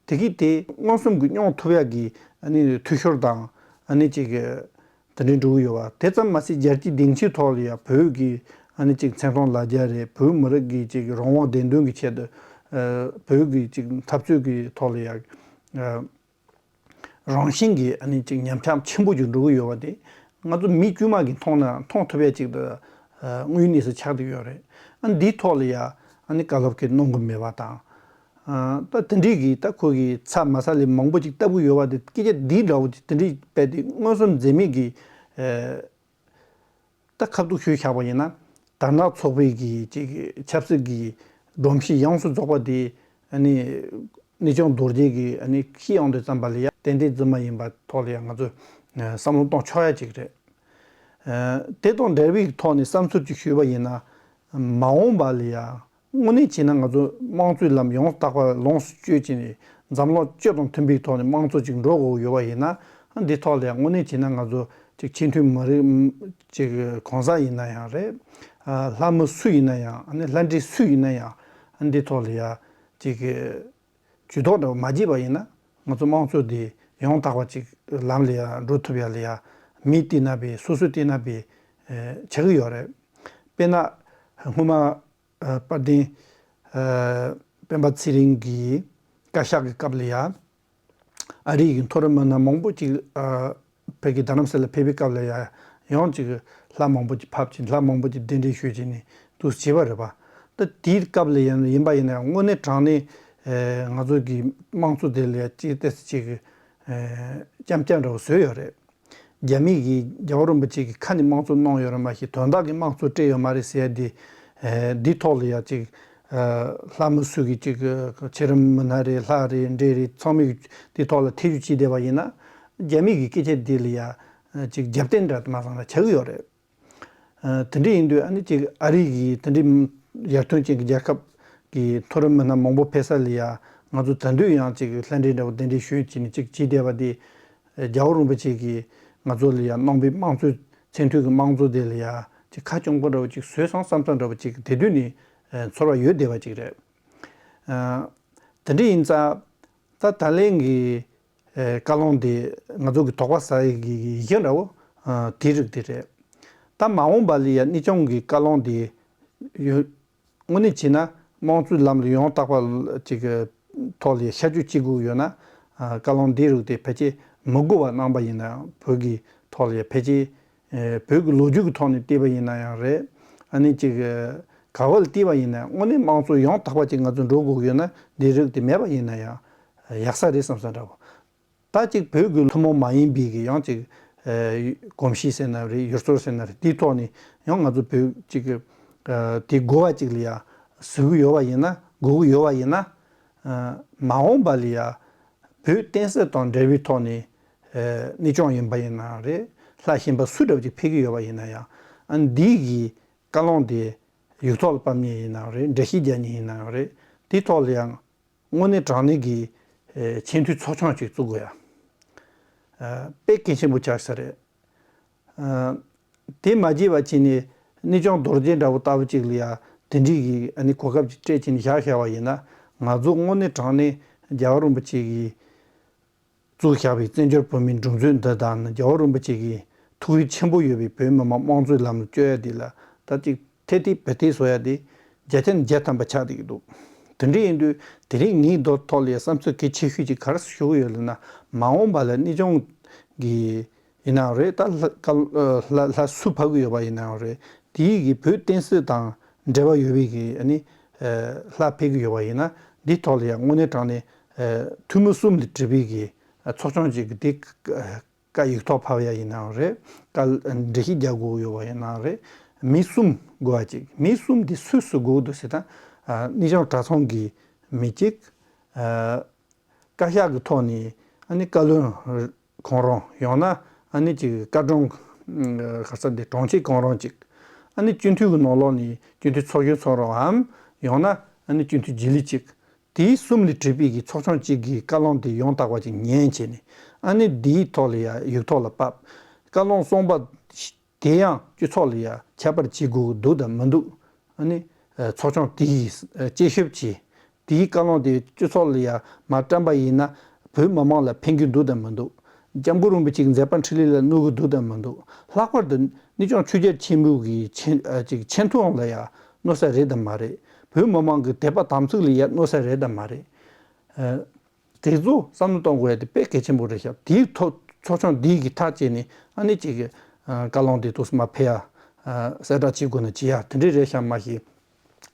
དེ་གིས་དེ་མངོན་སུམ་གྱིས་མྱོང་ཐུབ་ཡ་གི་ཨ་ནི་འཐུས་ཤོར་དང་ཨ་ནི་ཅིག་དེ་འདྲའི་འགྲོ་གི་ཡོད་པ། དེ་ཙམ་མ་ཟད་རྒྱལ་སྤྱིའི་སྡིངས་ཆའི་ཐོག་ལ་ཡང་བོད་ཀྱི་ཨ་ནི་ཅིག་འཚེ་མཐོང་ལ་རྒྱ་རེད། བོད་མི་རིགས་ཀྱི་ཅིག་རང་དབང་བདེན་དོན་གྱི་ཆེད་དུ། ཨ། བོད་ཀྱི་ཅིག་འཐབ་རྩོད་ཀྱི་ཐོག་ལ་ཡང་། ཨ། རང་བཞིན་གྱིས་ཨ་ནི་ཅིག་ཉམས་ཆག་ཆེན་པོ་ཅིག་འགྲོ་གི་ཡོད་པ་དེ་ང་ཚོ་མི་དཀྱུས་མ་གིས་མཐོང་ན་མཐོང་ཐུབ་ཡ་ཅིག་ཏུ། ཨ། དངོས་གནས་སུ་ཆགས་བསྡད་ཡོད་རེད། ཨ། འདིའི་ཐོག་ལ་ཡང་ཨ་ནི་བཀའ་སློབ་ཀྱི་གནང་གི་མེད་པ་དང་། ཨ། ད་དེ་འདྲའི་གི་ད་ཁོ་གི་ཚ་མ་ཚ་ལས་མང་པོ་ཅིག་བཏབ་གི་ཡོད་པ་དེ། སྐད་ཆ་འདི་འདྲ་བོ་ཅིག་དེ་འདྲའི་དཔེ་དེ་མངོན་སུམ་འཛེམ་མེད་ཀྱི། ཨ། ད་ཁ་ཐུག་ཞུས་བཞག་པ་ཡིན་ན། དར་ནག་ཚོགས་པའི་གི་ཅིག་ཆབ་སྲིད་ཀྱི་སྒྲོམ་གཞི་ཡོངས་སུ་རྫོགས་པ་དེ་ཨ་ནི་གནས་ཆུང་རྡོ་རྗེ་གིས་ཨ་ནི་ཤེས་ཡོང་དུས་ཙམ་པ་ལ་ཡ་ཏན་ཏན་རྫུན་མ་ཡིན་པ་ཐོག་ལ་ཡ་ང་ཚོས་བསམ་བློ་གཏོང་ཆོག་ཡ་ཅིག་རེད། ཨ། དེ་དང་འབྲེལ་བའི་ཐོག་ནས་བསམ་ཚུལ་ཅིག་ཞུས་པ་ཡིན་ན། མ་འོངས་པ་ལ་ཡ། དངོས་གནས་བྱས་ན་ང་ཚོ་དམངས་གཙོའི་ལམ་ཡང་དག་པ་ལོངས་སུ་སྤྱོད་ཀྱི་ནས། འཛམ་གླིང་སྤྱི་དང་མཐུན་པའི་ཐོག་ནས་དམངས་གཙོ་ཅིག་འགྲོ་དགོས་ཡོད་པ་ཡིན་ན། འདི་ཐོག་ལ་ཡང་དངོས་གནས་བྱས་ན་ང་ཚོ་ཅིག་ཆེས་མཐོའི་མི་རིགས་ཅིག་གང་ཟག་ཡིན་ན་ཡང་རེད། ཨ། ལྷ་མི་སུ་ཡིན་ན་ཡང་། ཨ་ནི་ལྷ་འདྲེ་སུ་ཡིན་ན་ཡང་། འདི་ཐོག་ལ་ཡ་ཅིག་ཇུས་གཏོགས་འདྲ་བོ་མ་བྱས་པ་ཡིན་ན། ང་ཚོ་དམངས་གཙོ་འདི་ཡང་དག་པ་ཅིག་ལམ་ལ་ཡ་འགྲོ་ཐུབ་ཡ་ལ་ཡ་མི་བལྟས་ན་བས། སོ་སོ་བལྟས་ན་བས། ཨ། ཆགས་ཀྱི་ཡོད་རེད། དཔེར་ན་སྔོན་མ། ཨ། དཔལ་ལྡན། ཨ། སྤེན་པ་ཚེ་རིང་གིས་བཀའ་ཤག་གི་སྐབས་ལ་ཡ། ཨ་རི་གི་མཐོ་རིམ་མི་སྣ་མང་པོ་ཅིག་ཨ། བོད་ཀྱི་རྡ་རམ་ས་ལ་ཕེབས་པའི་སྐབས་ལ་ཡ། ཡང་ཅིག་ལྷ་མང་པོ་ཅིག་ཕབ་ཅིང་། ལྷ་མང་པོ་ཅིག་གདན་འདྲེན་ཞུས་བྱས་ནས་འདུག་བྱས་པ་རེད་པ། ད་དེའི་སྐབས་ལ་ཡང་ཡིན་པ་ཡིན་ན་ཡང་། དངོས་གནས་དྲང་གནས། ཨ། ང་ཚོ་གི་དམངས་གཙོ་དེ་ལ་ཡ་ཅིག་ཏོག་ཙམ་ཅིག་ཨེ་རྐྱང་རྐྱང་འདྲ་བོ་བཟོས་ཡོད་རེད། རྒྱ་མི་གིས་རྒྱལ་བ་རིན་པོ་ཆེ་གི་ཁ་ནས་དམངས་གཙོ་གནང་ཡོད་རེད་མ་གཞི་དོན་དག་གི་དམངས་གཙོ་སྤྲད་ཡོད་མ་རེད་ཟེར་ཡ་འདི། ཨེ་འདི་ཐོག་ལ་ཡ་ཅིག་ཨེ་ལྷ་མི་སུ་གི་ཅིག་ཨེ་ཕྱི་རིམ་མི་སྣ་རེད། ལྷ་རེད། འདྲེ་རེད། ཚང་མས་འདི་ཐོག་ལ་ཐེ་བྱུས་བྱས་བསྡད་པ་ཡིན་ན། རྒྱ་མི་གི་སྐད་ཆ་འདི་ལ་ཡ་ཨེ་ཅིག་རྒྱབ་རྟེན་འདྲ་མ་བཟང་ན་ཆགས་ཀྱི་ཡོད་རེད། ཨ་དེ་འདྲ་ཡིན་དུས་ཨ་ནི་ཅིག་ཨ་རི་གི་དེ་འདྲའི་ཡར་ཐོན་ཅན་གྱི་རྒྱལ་ཁབ་ཀྱི་མཐོ་རིམ་མི་སྣ་མང་པོ་ཕེབས་ས་ལ་ཡ་ང་ཚོ་ད་དུང་ཡང་ཅིག་ལྷ་འདྲེ་འདྲ་བོ་དེ་འདྲའི་ཞུས་བྱས་ནས་ཅིག་བྱས་བསྡད་པ་དེ། རྒྱལ་བ་རིན་པོ་ཆེ་གིས་ང་ཚོ་ལ་ཡ་གནང་པའི་དམངས་གཙོའི་མཚན་མཐུན་གྱི་དམངས་གཙོ་དེ་ལ་ཡ་ཅིག་ཁ་སྐྱོང་པོ་འདྲ་བོ་ཅིག་བཟོས་སོང་བསམ་ཚུལ་འདྲ་བོ་ཅིག་དེ་དུས་ནས་ཚོར་བ་ཡོད་བསྡད་པ་ཅིག་རེད། ཨ་དེ་འདྲ་ཡིན་ཙང་ད་ད་ལན་གྱི་ཨེ་བཀའ་བློན་དེ་ང་ཚོ་གི་དོགས་པ་ཟ་ཡི་གི་ཡི་གེ་འདྲ་བོ་ཨ་དེ་རིགས་དེ་རེད། ད་མ་འོངས་པ་ལ་ཡ་གནས་སྐྱོང་གི་བཀའ་བློན་དེ་ཡོད། དངོས་གནས་བྱས་ན་དམངས་གཙོའི་ལམ་ལ་ཡང་དག་པ་ཅིག་གི་ཐོག་ལ་ཤར་བསྐྱོད་བྱེད་དགོས་ཡོད་ན། ཨ་བཀའ་བློན་དེ་རིགས་དེ་ཕལ་ཆེར་མི་དགོས་པ་གནང་པ་ཡིན་ན་ཡང་བོད་ཀྱི་ཐོག་ལ་ཡ་ཕལ་ཆེར་ཨེ་བོད་ཀྱི་ལོ་རྒྱུས་ཀྱི་ཐོག་ནས་བལྟས་པ་ཡིན་ན་ཡང་རེད། ཨ་ནི་ཅིག་ག་བ་ལ་བལྟས་པ་ཡིན་ན་དངོས་གནས་དམངས་གཙོ་ཡང་དག་པ་ཅིག་ང་ཚོ་འགྲོ་དགོས་ཡོད་ན་འདི་རིགས་དེ་མེད་པ་ཡིན་ན་ཡང་ཡག་ས་རེད་བསམ་ས་འདྲ་བོ། ད་ཅིག་བོད་ཀྱི་ཐུན་མོང་མ་ཡིན་པའི་གི་ཡང་ཅིག་ཨེ་གོམས་གཤིས་ཟེར་ན་རེད། ཡུལ་སྲོལ་ཟེར་ན་རེད། དེའི་ཐོག་ནས་ཡང་ང་ཚོ་བོད་ཅིག་ཨེ་དེ་དགོས་པ་ཅིག་ལ་ཡ་ཟེར་གི་ཡོད་པ་ཡིན་ན། དགོས་ཀྱི་ཡོད་པ་ཡིན་ན། ཨེ་མ་འོངས་པ་ལ་ཡ་བོད་བསྟན་སྲིད་དང་འབྲེལ་བའི་ཐོག་ནས་ཨེ་གནས་སྐྱོང་ཡིན་པ་ཡིན་ན་རེད། ལྷ་གཞན་པ་སུ་འདྲ་བ་ཅིག་ཕེབས་ཀྱི་ཡོད་པ་ཡིན་ན་ཡང་། ཨ་འདི་གི་བཀའ་བློན་དེ་ཡིག་ཐོག་ལ་ཕབ་མཁན་ཡིན་ནའང་རེད། འགྲེལ་བཤད་རྒྱག་མཁན་ཡིན་ནའང་རེད། དེའི་ཐོག་ལ་ཡང་དངོས་གནས་དྲང་གནས་ཀྱི་ཨེ་ཆེས་མཐོའི་ཚོགས་ཆུང་ཅིག་བཙུགས་དགོས་ཡ། ཨ་དཔེ་གལ་ཆེན་པོ་ཆགས་ས་རེད། ཨ་དེ་མ་བརྗེད་པ་བྱས་ནས་གནས་སྐྱོང་རྡོ་རྗེ་འདྲ་བོ་ལྟ་བུ་ཅིག་ལ་ཡ་དེ་འདྲའི་གི་ཨ་ནི་གོ་སྐབས་ཅིག་སྤྲད་བྱས་ནས་བཞག་བཞག་པ་ཡིན་ན། ང་ཚོ་དངོས་གནས་དྲང་གནས་རྒྱལ་བ་རིན་པོ་ཆེ་གིས་བཙུགས་བཞག་པའི་བཙན་བྱོལ་བོད་མིའི་སྒྲིག་འཛུགས་འདི་དང་ནི་རྒྱལ་བ་རིན་པོ་ཆེ་གི་ཐུགས་རེ་ཆེན་པོ་ཡོད་པའི་བོད་མི་མང་དམངས་གཙོའི་ལམ་ལ་བསྐྱོད་ཡ་འདི་ལ་ད་ཅིག་ཐེ་ཐེ་བེ་ཐེ་བཟོ་ཡ་དེ་བརྒྱ་ཆ་ནས་བརྒྱ་ཐམ་པ་ཆགས་བསྡད་ཀྱི་འདུག་དེ་འདྲ་ཡིན་དུས་དེ་རིང་ངའི་མདོ་ཐོག་ལ་ཡ་བསམ་ཚུལ་གལ་ཆེ་ཤོས་ཅིག་ག་རེ་ཞུ་གི་ཡོད་ལབ་ན། མ་འོངས་པ་ལ་གནས་སྐྱོང་གི་ཡིན་ནའང་རེད། ད་ལྷ་ལྷ་ལྷ་སུ་ཕེབས་ཀྱི་ཡོད་པ་ཡིན་ནའང་རེད། དེའི་གི་བོད་བསྟན་སྲིད་དང་འབྲེལ་བ་ཡོད་པའི་གི་ཨ་ནི་ལྷ་ཕེབས་ཀྱི་ཡོད་པ་ཡིན་ན། འདིའི་ཐོག་ལ་ཡང་དངོས་གནས་དྲང་གནས་ཨ་འཐུས་མི་གསུམ་ལས་གྲུབ་པའི་གི་ཚོགས་ཆུང་ཅིག་གི་དེ་བཀའ་ཡིག་ཐོག་ཕབ་ཡ་ཡིན་ནའང་རེད། བཀའ་འགྲེལ་བཤད་རྒྱག་དགོས་ཡོད་པ་ཡིན་ནའང་རེད། མི་གསུམ་དགོས་པ་ཅིག་མི་གསུམ་དེ་སུ་སུ་དགོས་འདུག་ཟེར་ན། ཨ་གནས་སྐྱོང་གྲྭ་ཚང་གི་མི་གཅིག་ཨ་བཀའ་ཤག་གི་ཐོག་ནས་ཨ་ནི་བཀའ་བློན་ཁོང་རང་། ཡང་ན་ཨ་ནི་ཅིག་བཀའ་དྲུང་ག་ས་འདི་དྲུང་ཆེ་ཁོང་རང་ཅིག་ཨ་ནི་སྤྱི་འཐུས་ཀྱི་ནང་ལོགས་ནས་སྤྱི་འཐུས་ཚོགས་གཞོན་ཚོ་རང་འམ། ཡང་ན་ཨ་ནི་སྤྱི་འཐུས་རྗེས་ལུས་ཅིག་དེའི་གསུམ་ལས་གྲུབ་པའི་གི་ཚོགས་ཆུང་གཅིག་གིས་བཀའ་བློན་དེ་ཡང་དག་པ་ཅིག་ཉན་བྱས་ནས། ཨ་ནི་དེའི་ཐོག་ལ་ཡ་ཡིག་ཐོག་ལ་ཕབ། བཀའ་བློན་གསུམ་པ་དེ་ཡང་སྤྱི་ཚོགས་ལ་ཡ་ཁྱད་པར་བྱེད་དགོས་ཀྱི་འདུག་དང་མི་འདུག་ཨ་ནི་ཨ་ཚོགས་ཆུང་དེ་ཡིས་ཨ་དཔྱད་ཞིབ་བྱས། དེའི་བཀའ་བློན་དེ་སྤྱི་ཚོགས་ལ་ཡ་མར་བཀྲམ་པ་ཡིན་ན་བོད་མི་མང་ལ་ཕན་གྱི་འདུག་དང་མི་འདུག་སྐྱབས་མགོན་རིན་པོ་ཆེ་གི་མཛད་པ་འཕྲིན་ལས་ལ་གནོད་ཀྱི་འདུག་དང་མི་འདུག་ལྷག་པར་དུ་གནས་སྐྱོང་ཆོས་རྒྱལ་ཆེན་པོ་གི་ཆེ་ཨ་ཅིག་ཆེ་མཐོང་ལ་ཡ་གནོད་ས་རེད་དམ་མ་རེད། བོད་མི་མང་གི་དད་པ་དམ་ཚིག་ལ་ཡ་གནོད་ས་རེད་དམ་མ་རེད། ཨ་དེ་ཚོ་བསམ་བློ་གཏོང་དགོས་ཡ་དེ་དཔེ་གལ་ཆེན་པོ་རེད་ཤག་དེའི་ཐོག་ཚོགས་ཆུང་འདིའི་གི་ཐག་བཅད་ནས་ཨ་ནི་ཅིག་གི་ཨ་བཀའ་བློན་དེ་ཏོག་ཙམ་མར་ཕེབས་ཡ་ཨ་གསལ་བསྒྲགས་བྱེད་དགོས་ན་བྱེད་ཡ་དེ་འདྲས་རེད་ཤག་མ་གཞི།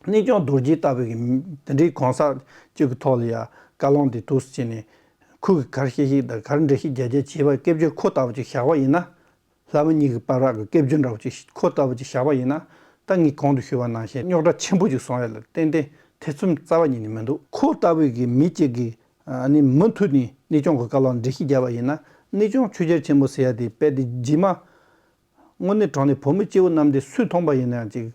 གནས་སྐྱོང་རྡོ་རྗེ་ལྟ་བུའི་གི་དེ་འདྲའི་གང་ཟག་ཅིག་གི་ཐོག་ལ་ཡ་བཀའ་བློན་དེ་འདུག་སེ་བྱས་ནས་ཁོ་གིས་ག་རེ་བཤད་བཤད་དང་ག་རེ་འགྲེལ་བཤད་རྒྱག་རྒྱག་བྱས་པ་སྐད་ཆ་ཁོ་ལྟ་བུ་ཅིག་བཞག་པ་ཡིན་ན། ལྷ་མི་གཉིས་ཀྱི་བར་བ་གི་སྐད་ཆ་འདྲ་བོ་ཅིག་ཁོ་ལྟ་བུ་ཅིག་བཞག་པ་ཡིན་ན། ད་ངས་གོང་དུ་ཞུས་པ་ནང་བཞིན་རྙོག་དྲ་ཆེན་པོ་ཅིག་བཟོ་ཡ་ལ་ཏན་ཏན་ཐེ་ཚོམ་རྩ་བ་ཉིད་ནས་མི་འདུག་ཁོ་ལྟ་བུའི་གི་མི་གཅིག་གིས་ཨ་ནི་མུ་མཐུད་ནས་གནས་སྐྱོང་གི་བཀའ་བློན་འགྲེལ་བཤད་བརྒྱབ་པ་ཡིན་ན། གནས་སྐྱོང་ཆོས་རྒྱལ་ཆེན་པོ་ཟེར་ཡ་དེ་དཔེ་དེ་རྗེས་མ། དངོས་གནས་དྲང་གནས་བོད་མི་སྐྱེ་བོ་རྣམས་དེ་སུས་མཐོང་པ་ཡིན་ན་ཡང་ཅིག་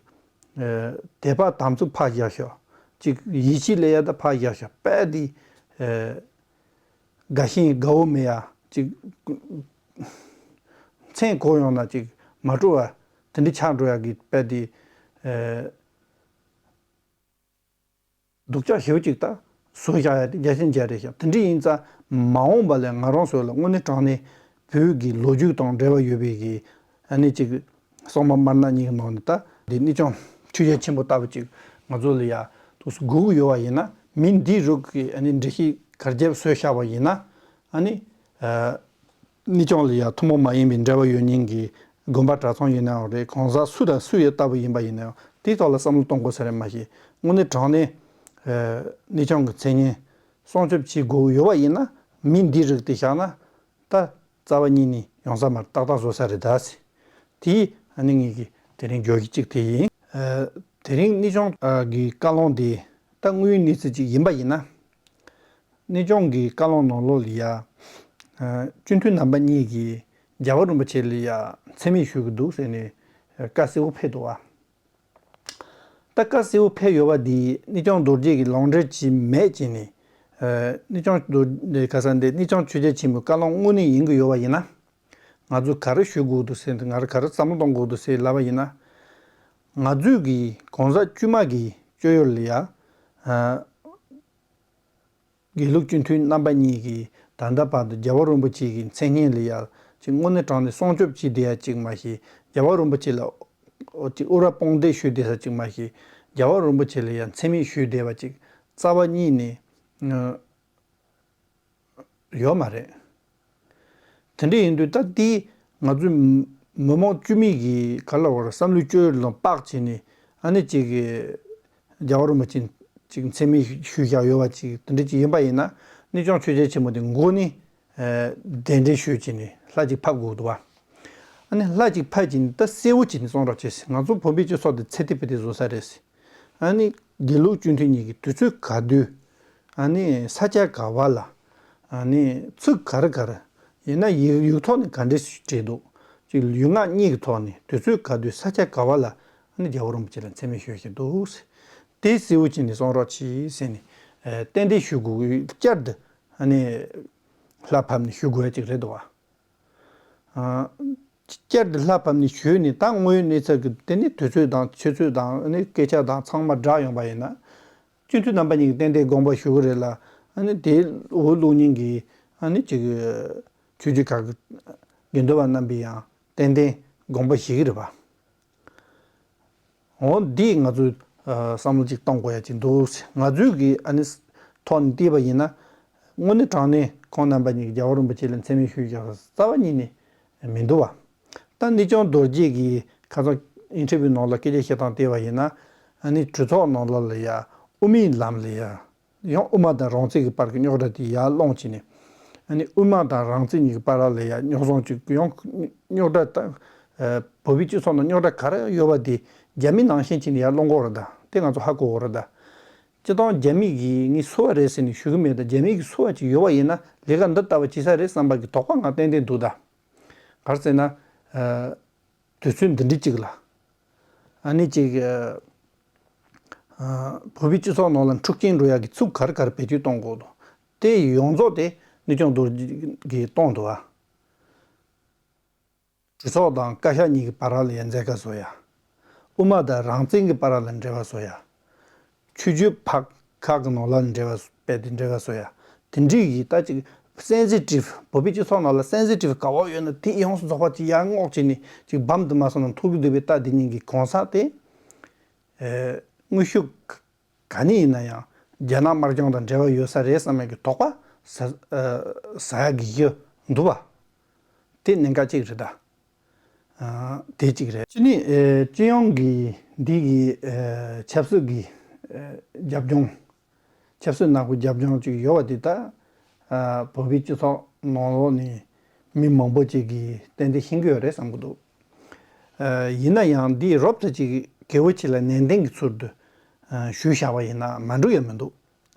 ཨེ་དད་པ་དམ་ཚིག་ཕར་བཞག་ཤོག་ཅིག་ཡིད་ཆེས་ལས་ཡ་ད་ཕར་བཞག་ཤོག་དཔེ་དེ་ཨེ་དགའ་ཞེན་དགའ་བོ་མེད་ཡ་ཅིག་མཚན་གང་ཡོང་ན་ཅིག་མ་སྤྲོ་བ་དེ་འདྲ་ཆགས་འགྲོ་ཡ་གི་དཔེ་དེ་ཨེ། སྡུག་ཅག་ཞེ་པོ་ཅིག་ད་བཟོ་བཞག་ཡ་དེ་རྒྱ་ཆེན་རྒྱ་རེད་ཤག་དེ་འདྲ་ཡིན་ཙང་མ་འོངས་པ་ལ་ང་རང་ཚོ་ལ་དངོས་གནས་དྲང་གནས་བོད་ཀྱི་ལོ་རྒྱུས་དང་འབྲེལ་བ་ཡོད་པའི་གི་ཨ་ནི་ཅིག་གསང་བ་དམར་ནག་གཉིས་ཀྱི་ནང་ནས་ད་འདི་གནས་སྐྱོང་ཆོས་རྒྱལ་ཆེན་པོ་ལྟ་བུ་ཅིག་ང་ཚོ་ལ་ཡ་ཏོག་ཙམ་དགོས་ཀྱི་ཡོད་པ་ཡིན་ན། མི་འདི་རིགས་ཀྱི་ཨ་ནི་འགྲེལ་བཤད་ག་རེ་བཟོས་བཞག་པ་ཡིན་ན། ཨ་ནི་ཨ། གནས་སྐྱོང་ལ་ཡང་ཐུན་མོང་མ་ཡིན་པའི་འབྲེལ་བ་ཡོད་མཁན་གྱི་དགོན་པ་གྲྭ་ཚང་ཡིན་ནའང་རེད། གང་ཟག་སུ་དང་སུ་ཡི་ལྟ་བུ་ཡིན་པ་ཡིན་ནའང་དེའི་ཐོག་ལ་བསམ་བློ་གཏོང་དགོས་ས་རེད་མ་གཞི། དངོས་གནས་དྲང་གནས་ཨ་གནས་སྐྱོང་གི་མཚན་སྙན་སྲུང་སྐྱོབ་བྱེད་དགོས་ཡོད་པ་ཡིན་ན། མི་འདི་རིགས་དེ་བཞག་ན་ རྩ་བ་ཉིད་ནས་ཡོང་ས་མ་རེད། ཏག་ཏག་བཟོ་ས་རེད་ད་ཟེར། དེ་ཨ་ནི་ངེད་ཀྱི་དེ་རིང་བརྗོད་གཞི་གཅིག་དེ་ཡིན། ཨ། དེ་རིང་གནས་ཆུང་གི་བཀའ་ལུང་དེ་ད་དངོས་ཡོད་གནས་ཚུལ་གཅིག་ཡིན་པ་ཡིན་ན། གནས་ཆུང་གི་བཀའ་ལུང་ནང་ལོགས་ལ་ཡ། ཨ། སྤྱི་འཐུས་རྣམ་པ་གཉིས་ཀྱིས་རྒྱལ་བ་རིན་པོ་ཆེ་ལ་ཡ་མཚན་སྨད་ཞུ་གི་འདུག་ཟེར་ནས་བཀའ་གསལ་པོ་ཕེབས་འདུག་བ། ད་བཀའ་གསལ་པོ་ཕེབས་ཡོད་པ་འདི་གནས་ཆུང་རྡོ་རྗེ་གིས་ལུང་འདྲེན་བྱས་མེད་ཅེས་ནས། ཨ། གནས་ཆུང་རྡོ་རྗེ་ག་ས་འདི་གནས་ཆུང་ཆོས་རྒྱལ་ཆེན་པོའི་བཀའ་ལུང་དངོས་གནས་ཡིན་གྱི་ཡོད་པ་ཡིན་ན། ང་ཚོས་ག་རེ་ཞུ་དགོས་འདུག་ཟེར། ང་རང་ག་རེ་བསམ་བློ་གཏོང་དགོས་འདུག་ཟེར་ལབ་པ་ཡིན་ན། ང་ཚོས་ཀྱི་གོང་ས་བཅུ་མ་གི་སྤྱོད་ཡོན་ལ་ཡ། ཨ། དགེ་ལུགས་སྤྱི་འཐུས་རྣམ་པ་གཉིས་ཀྱིས་ད་ལྟ་བར་དུ་རྒྱལ་བ་རིན་པོ་ཆེ་གི་མཚན་སྙན་ལ་ཡ་ཅིག་དངོས་གནས་དྲང་གནས་སྲུང་སྐྱོབ་བྱས་བསྡད་ཡ་ཅིག་མ་གཞི། རྒྱལ་བ་རིན་པོ་ཆེ་ལ་ཨོ་ཅིག་དབུ་ར་དཔུང་འདེགས་ཞུས་བསྡད་ས་ཅིག་མ་གཞི། རྒྱལ་བ་རིན་པོ་ཆེ་ལ་ཡ་མཚན་སྨད་ཞུས་བསྡད་པ་ཅིག་རྩ་བ་ཉིད་ནས་ཡོད་མ་རེད། དེ་འདྲ་ཡིན་དུས་ད་འདི་ང་ཚོའི་མི་མང་བཅུ་མེད་ཀྱི་ག་ལ་བར་བསམ་བློའི་སྤྱོད་ཡུལ་ལ་དཔག་བྱས་ནས། ཨ་ནི་ཅིག་གི་རྒྱལ་བ་རིན་པོ་ཆེ་ཅིག་མཚན་སྨད་ཞུས་བཞག་ཡོད་པ་ཅིག་དེ་འདྲ་ཅིག་ཡིན་པ་ཡིན་ན། གནས་ཆུང་ཆོས་རྒྱལ་ཆེན་པོ་དེ་མགོ་ནས་གདན་འདྲེན་ཞུས་བྱས་ནས་ལྷ་ཅིག་ཕབ་དགོས་འདུག་བ། ཨ་ནི་ལྷ་ཅིག་ཕབ་བྱས་ནས་ད་གསལ་བོ་བྱས་ནས་གསུང་རོགས་བྱས་ཟེར། ང་ཚོ་བོད་པའི་སྤྱི་ཚོགས་དེ་ཚེ་ཐིག་པ་དེ་བཟོ་ས་རེད་ཟེར། ཨ་ནི་དགེ་ལུགས་སྤྱི་འཐུས་གཉིས་ཀྱིས་དུས་ཚོད་ག་དུས། ཨ་ནི་ས་ཆ་ག་བ་ལ། ཨ་ནི་ཚིག་ག་རེ་ག་རེ། ཡིན་ན་ཡིག་ཡིག་ཐོག་ནས་ག་འདྲས་བྲིས་འདུག་ཅིག་ལུས་ངག་གཉིས་ཀྱི་ཐོག་ནས་དུས་ཚོད་ག་དུས་ས་ཆ་ག་བ་ལ་ཨ་ནི་རྒྱལ་བ་རིན་པོ་ཆེ་ལ་མཚན་སྨད་ཞུས་བཞག་འདུག་ཟེར། དེ་གསལ་བོ་བྱས་ནས་གསུང་རོགས་གྱིས་ཟེར་ནས། ཨ། གཏན་གཏན་ཞུ་དགོས། བསྐྱར་དུ་ཨ་ནི་ལྷ་ཕབ་ནས་ཞུ་དགོས་ཡ་ཅིག་རེད་འདུག་བ། ཨ། བསྐྱར་དུ་ལྷ་ཕབ་ནས་ཞུས་ནས་ད་དངོས་ཡོད་གནས་ཚུལ་གྱི་དེ་ནི་དུས་ཚོད་དང་ཆུ་ཚོད་དང་ཨ་ནི་སྐད་ཆ་དང་ཚང་མ་བསྒྲགས་ཡོང་པ་ཡིན་ན། སྤྱི་འཐུས་རྣམ་པ་གཉིས་ཀྱིས་ཏན་ཏན་དགོངས་པ་ཞུ་གི་རེད་ལ། ཨ་ནི་དེའི་འོག་ལུགས་གཉིས་ཀྱིས་ཨ་ནི་ཅིག་ཆོས་བརྒྱུད་ཁག་གི་དགེ་འདུན་པ་རྣམ་པས་ཡང་ཏན་ཏན་དགོངས་པ་བཞེས་ཀྱི་རེད་པ། འོ་འདི་ང་ཚོས་ཨ་བསམ་བློ་ཅིག་གཏོང་དགོས་ཡ་ཅིག་འདུག། ང་ཚོས་ཀྱི་ཨ་ནི་ཐོག་ནས་བལྟས་པ་ཡིན་ན། དངོས་གནས་དྲང་གནས་ཁོང་རྣམ་པ་གཉིས་ཀྱིས་རྒྱལ་བ་རིན་པོ་ཆེ་ལ་མཚན་སྨད་ཞུས་བཞག་རྩ་བ་ཉིད་ནས་མི་འདུག་བ། ད་གནས་ཆུང་རྡོ་རྗེ་གིས་ཁ་སང་ཨིན་ཊར་བིའུ་ནང་ལ་སྐད་ཆ་བཤད་སྟངས་བལྟས་པ་ཡིན་ན། ཨ་ནི་གྲོས་ཚོགས་ནང་ལོགས་ལ་ཡ་དབུ་མའི་ལམ་ལ་ཡ། ཡང་དབུ་མ་དང་རང་བཙན་གྱི་བར་གྱི་རྙོག་དྲ་དེ་ཡར་སློང་བྱས་ནས། ཨ་ནི་དབུ་མ་དང་རང་བཙན་གཉིས་ཀྱི་བར་ལ་ཡ་རྙོག་ཟིང་ཅིག་ཡང་རྙོག་དྲ་དང་། ཨ། བོད་པའི་སྤྱི་ཚོགས་ནང་རྙོག་དྲ་ག་རེ་ཡོད་པ་དེ་རྒྱ་མི་ནང་བཞིན་བྱས་ནས་ཡར་སློང་གི་ཡོད་རེད་ད། དེ་ང་ཚོ་ཧ་གོ་གི་ཡོད་རེད་ད། སྤྱིར་བཏང་རྒྱ་མི་གིས་ངས་སུ་བ་རེད་ཟེར་ནས་ཞུ་གི་མེད་ད། རྒྱ་མི་གིས་སུ་བ་ཅིག་ཡོད་པ་ཡིན་ན་ལས་ཀ་འདི་ལྟ་བུ་བྱེད་ས་རེད་བསམ་པ་གི་དོགས་པ་ང་ཏན་ཏན་འདུག་ད། ག་རེ་ཟེར་ན། ཨ། དུས་ཚོད་འདི་འདྲའི་གཅིག་ལ། ཨ་ནི་གཅིག་ཨ། བོད་པའི་སྤྱི་ཚོགས་ནང་ལ་འཁྲུག་རྐྱེན་འགྲོ་ཡག་གི་ཚུགས་ག་རེ་ག་རེ་བེད་སྤྱོད་གཏོང་དགོས་འདུག། དེ་ཡོངས་རྫོགས་དེ་གནས་ཆུང་རྡོ་རྗེ་གིས་གཏོང་འདུག་ཨ། གྲོས་ཚོགས་དང་བཀའ་ཤག་གཉིས་ཀྱི་བར་ལ་ཡ་མཛད་དཀའ་བཟོ་ཡ། དབུ་མ་དང་རང་བཙན་གྱི་བར་ལ་འབྲེལ་བ་བཟོ་ཡ། ཆོས་བརྒྱུད་ཕར་ཁག་གི་ནང་ལ་འབྲེལ་བ་སྤེལ་ཏེ་འབྲེལ་བ་བཟོ་ཡ། དེ་འདྲའི་གི་ད་ཅིག་སེན་སི་ཊིབ། བོད་པའི་སྤྱི་ཚོགས་ནང་ལ་སེན་སི་ཊིབ་ག་བ་ཡོད་ན་དེ་ཡོངས་སུ་རྫོགས་པ་ཅིག་ཡར་སྔོག་བྱས་ནས་ཅིག་བམ་དུ་མ་སོང་ན་འཐུ་གི་འདུག་པའི་རྟ་དེ་གཉིས་ཀྱི་གང་ཟག་དེ། ཨེ། དངོས་ཤུགས་ག་ནས་ཡིན་ན་ཡང་རྒྱ་ནག་དམར་གཞུང་དང་འབྲེལ་བ་ཡོད་ས་རེད་བསམ་ཡག་གི་དོགས་པ་ཟ། ཨེ། ཟ་ཡག་གི་ཡོད་འདུག་བ། དེ་གནད་འགག་ཅིག་རེད་ད། ཨ། དེ་གཅིག་རེད། གཅིག་ནི། ཨེ། སྤྱི་ཡོངས་ཀྱི་འདི་གི། ཨེ། ཆབ་སྲིད་ཀྱི། ཨེ། རྒྱབ་ལྗོངས། ཆབ་སྲིད་ནག་པོའི་རྒྱབ་ལྗོངས་ཅིག་ཡོད་པ་འདི་ད། ཨ། བོད་པའི་སྤྱི་ཚོགས་ནང་ལོགས་ནས་མི་མང་པོ་ཅིག་གིས་ཏན་ཏན་ཤེས་ཀྱི་ཡོད་རེད་བསམ་གྱི་འདུག། ཨ། ཡིན་ན་ཡང་འདི་རོབ་ཙམ་ཅིག་གལ་པོ་ཆེ་ལ་ནན་ཏན་གྱི་ཚུལ་དུ། ཨ། ཞུས་བཞག་པ་ཡིན་ན་མ་འགྲིག་ཡ་མི་འདུག།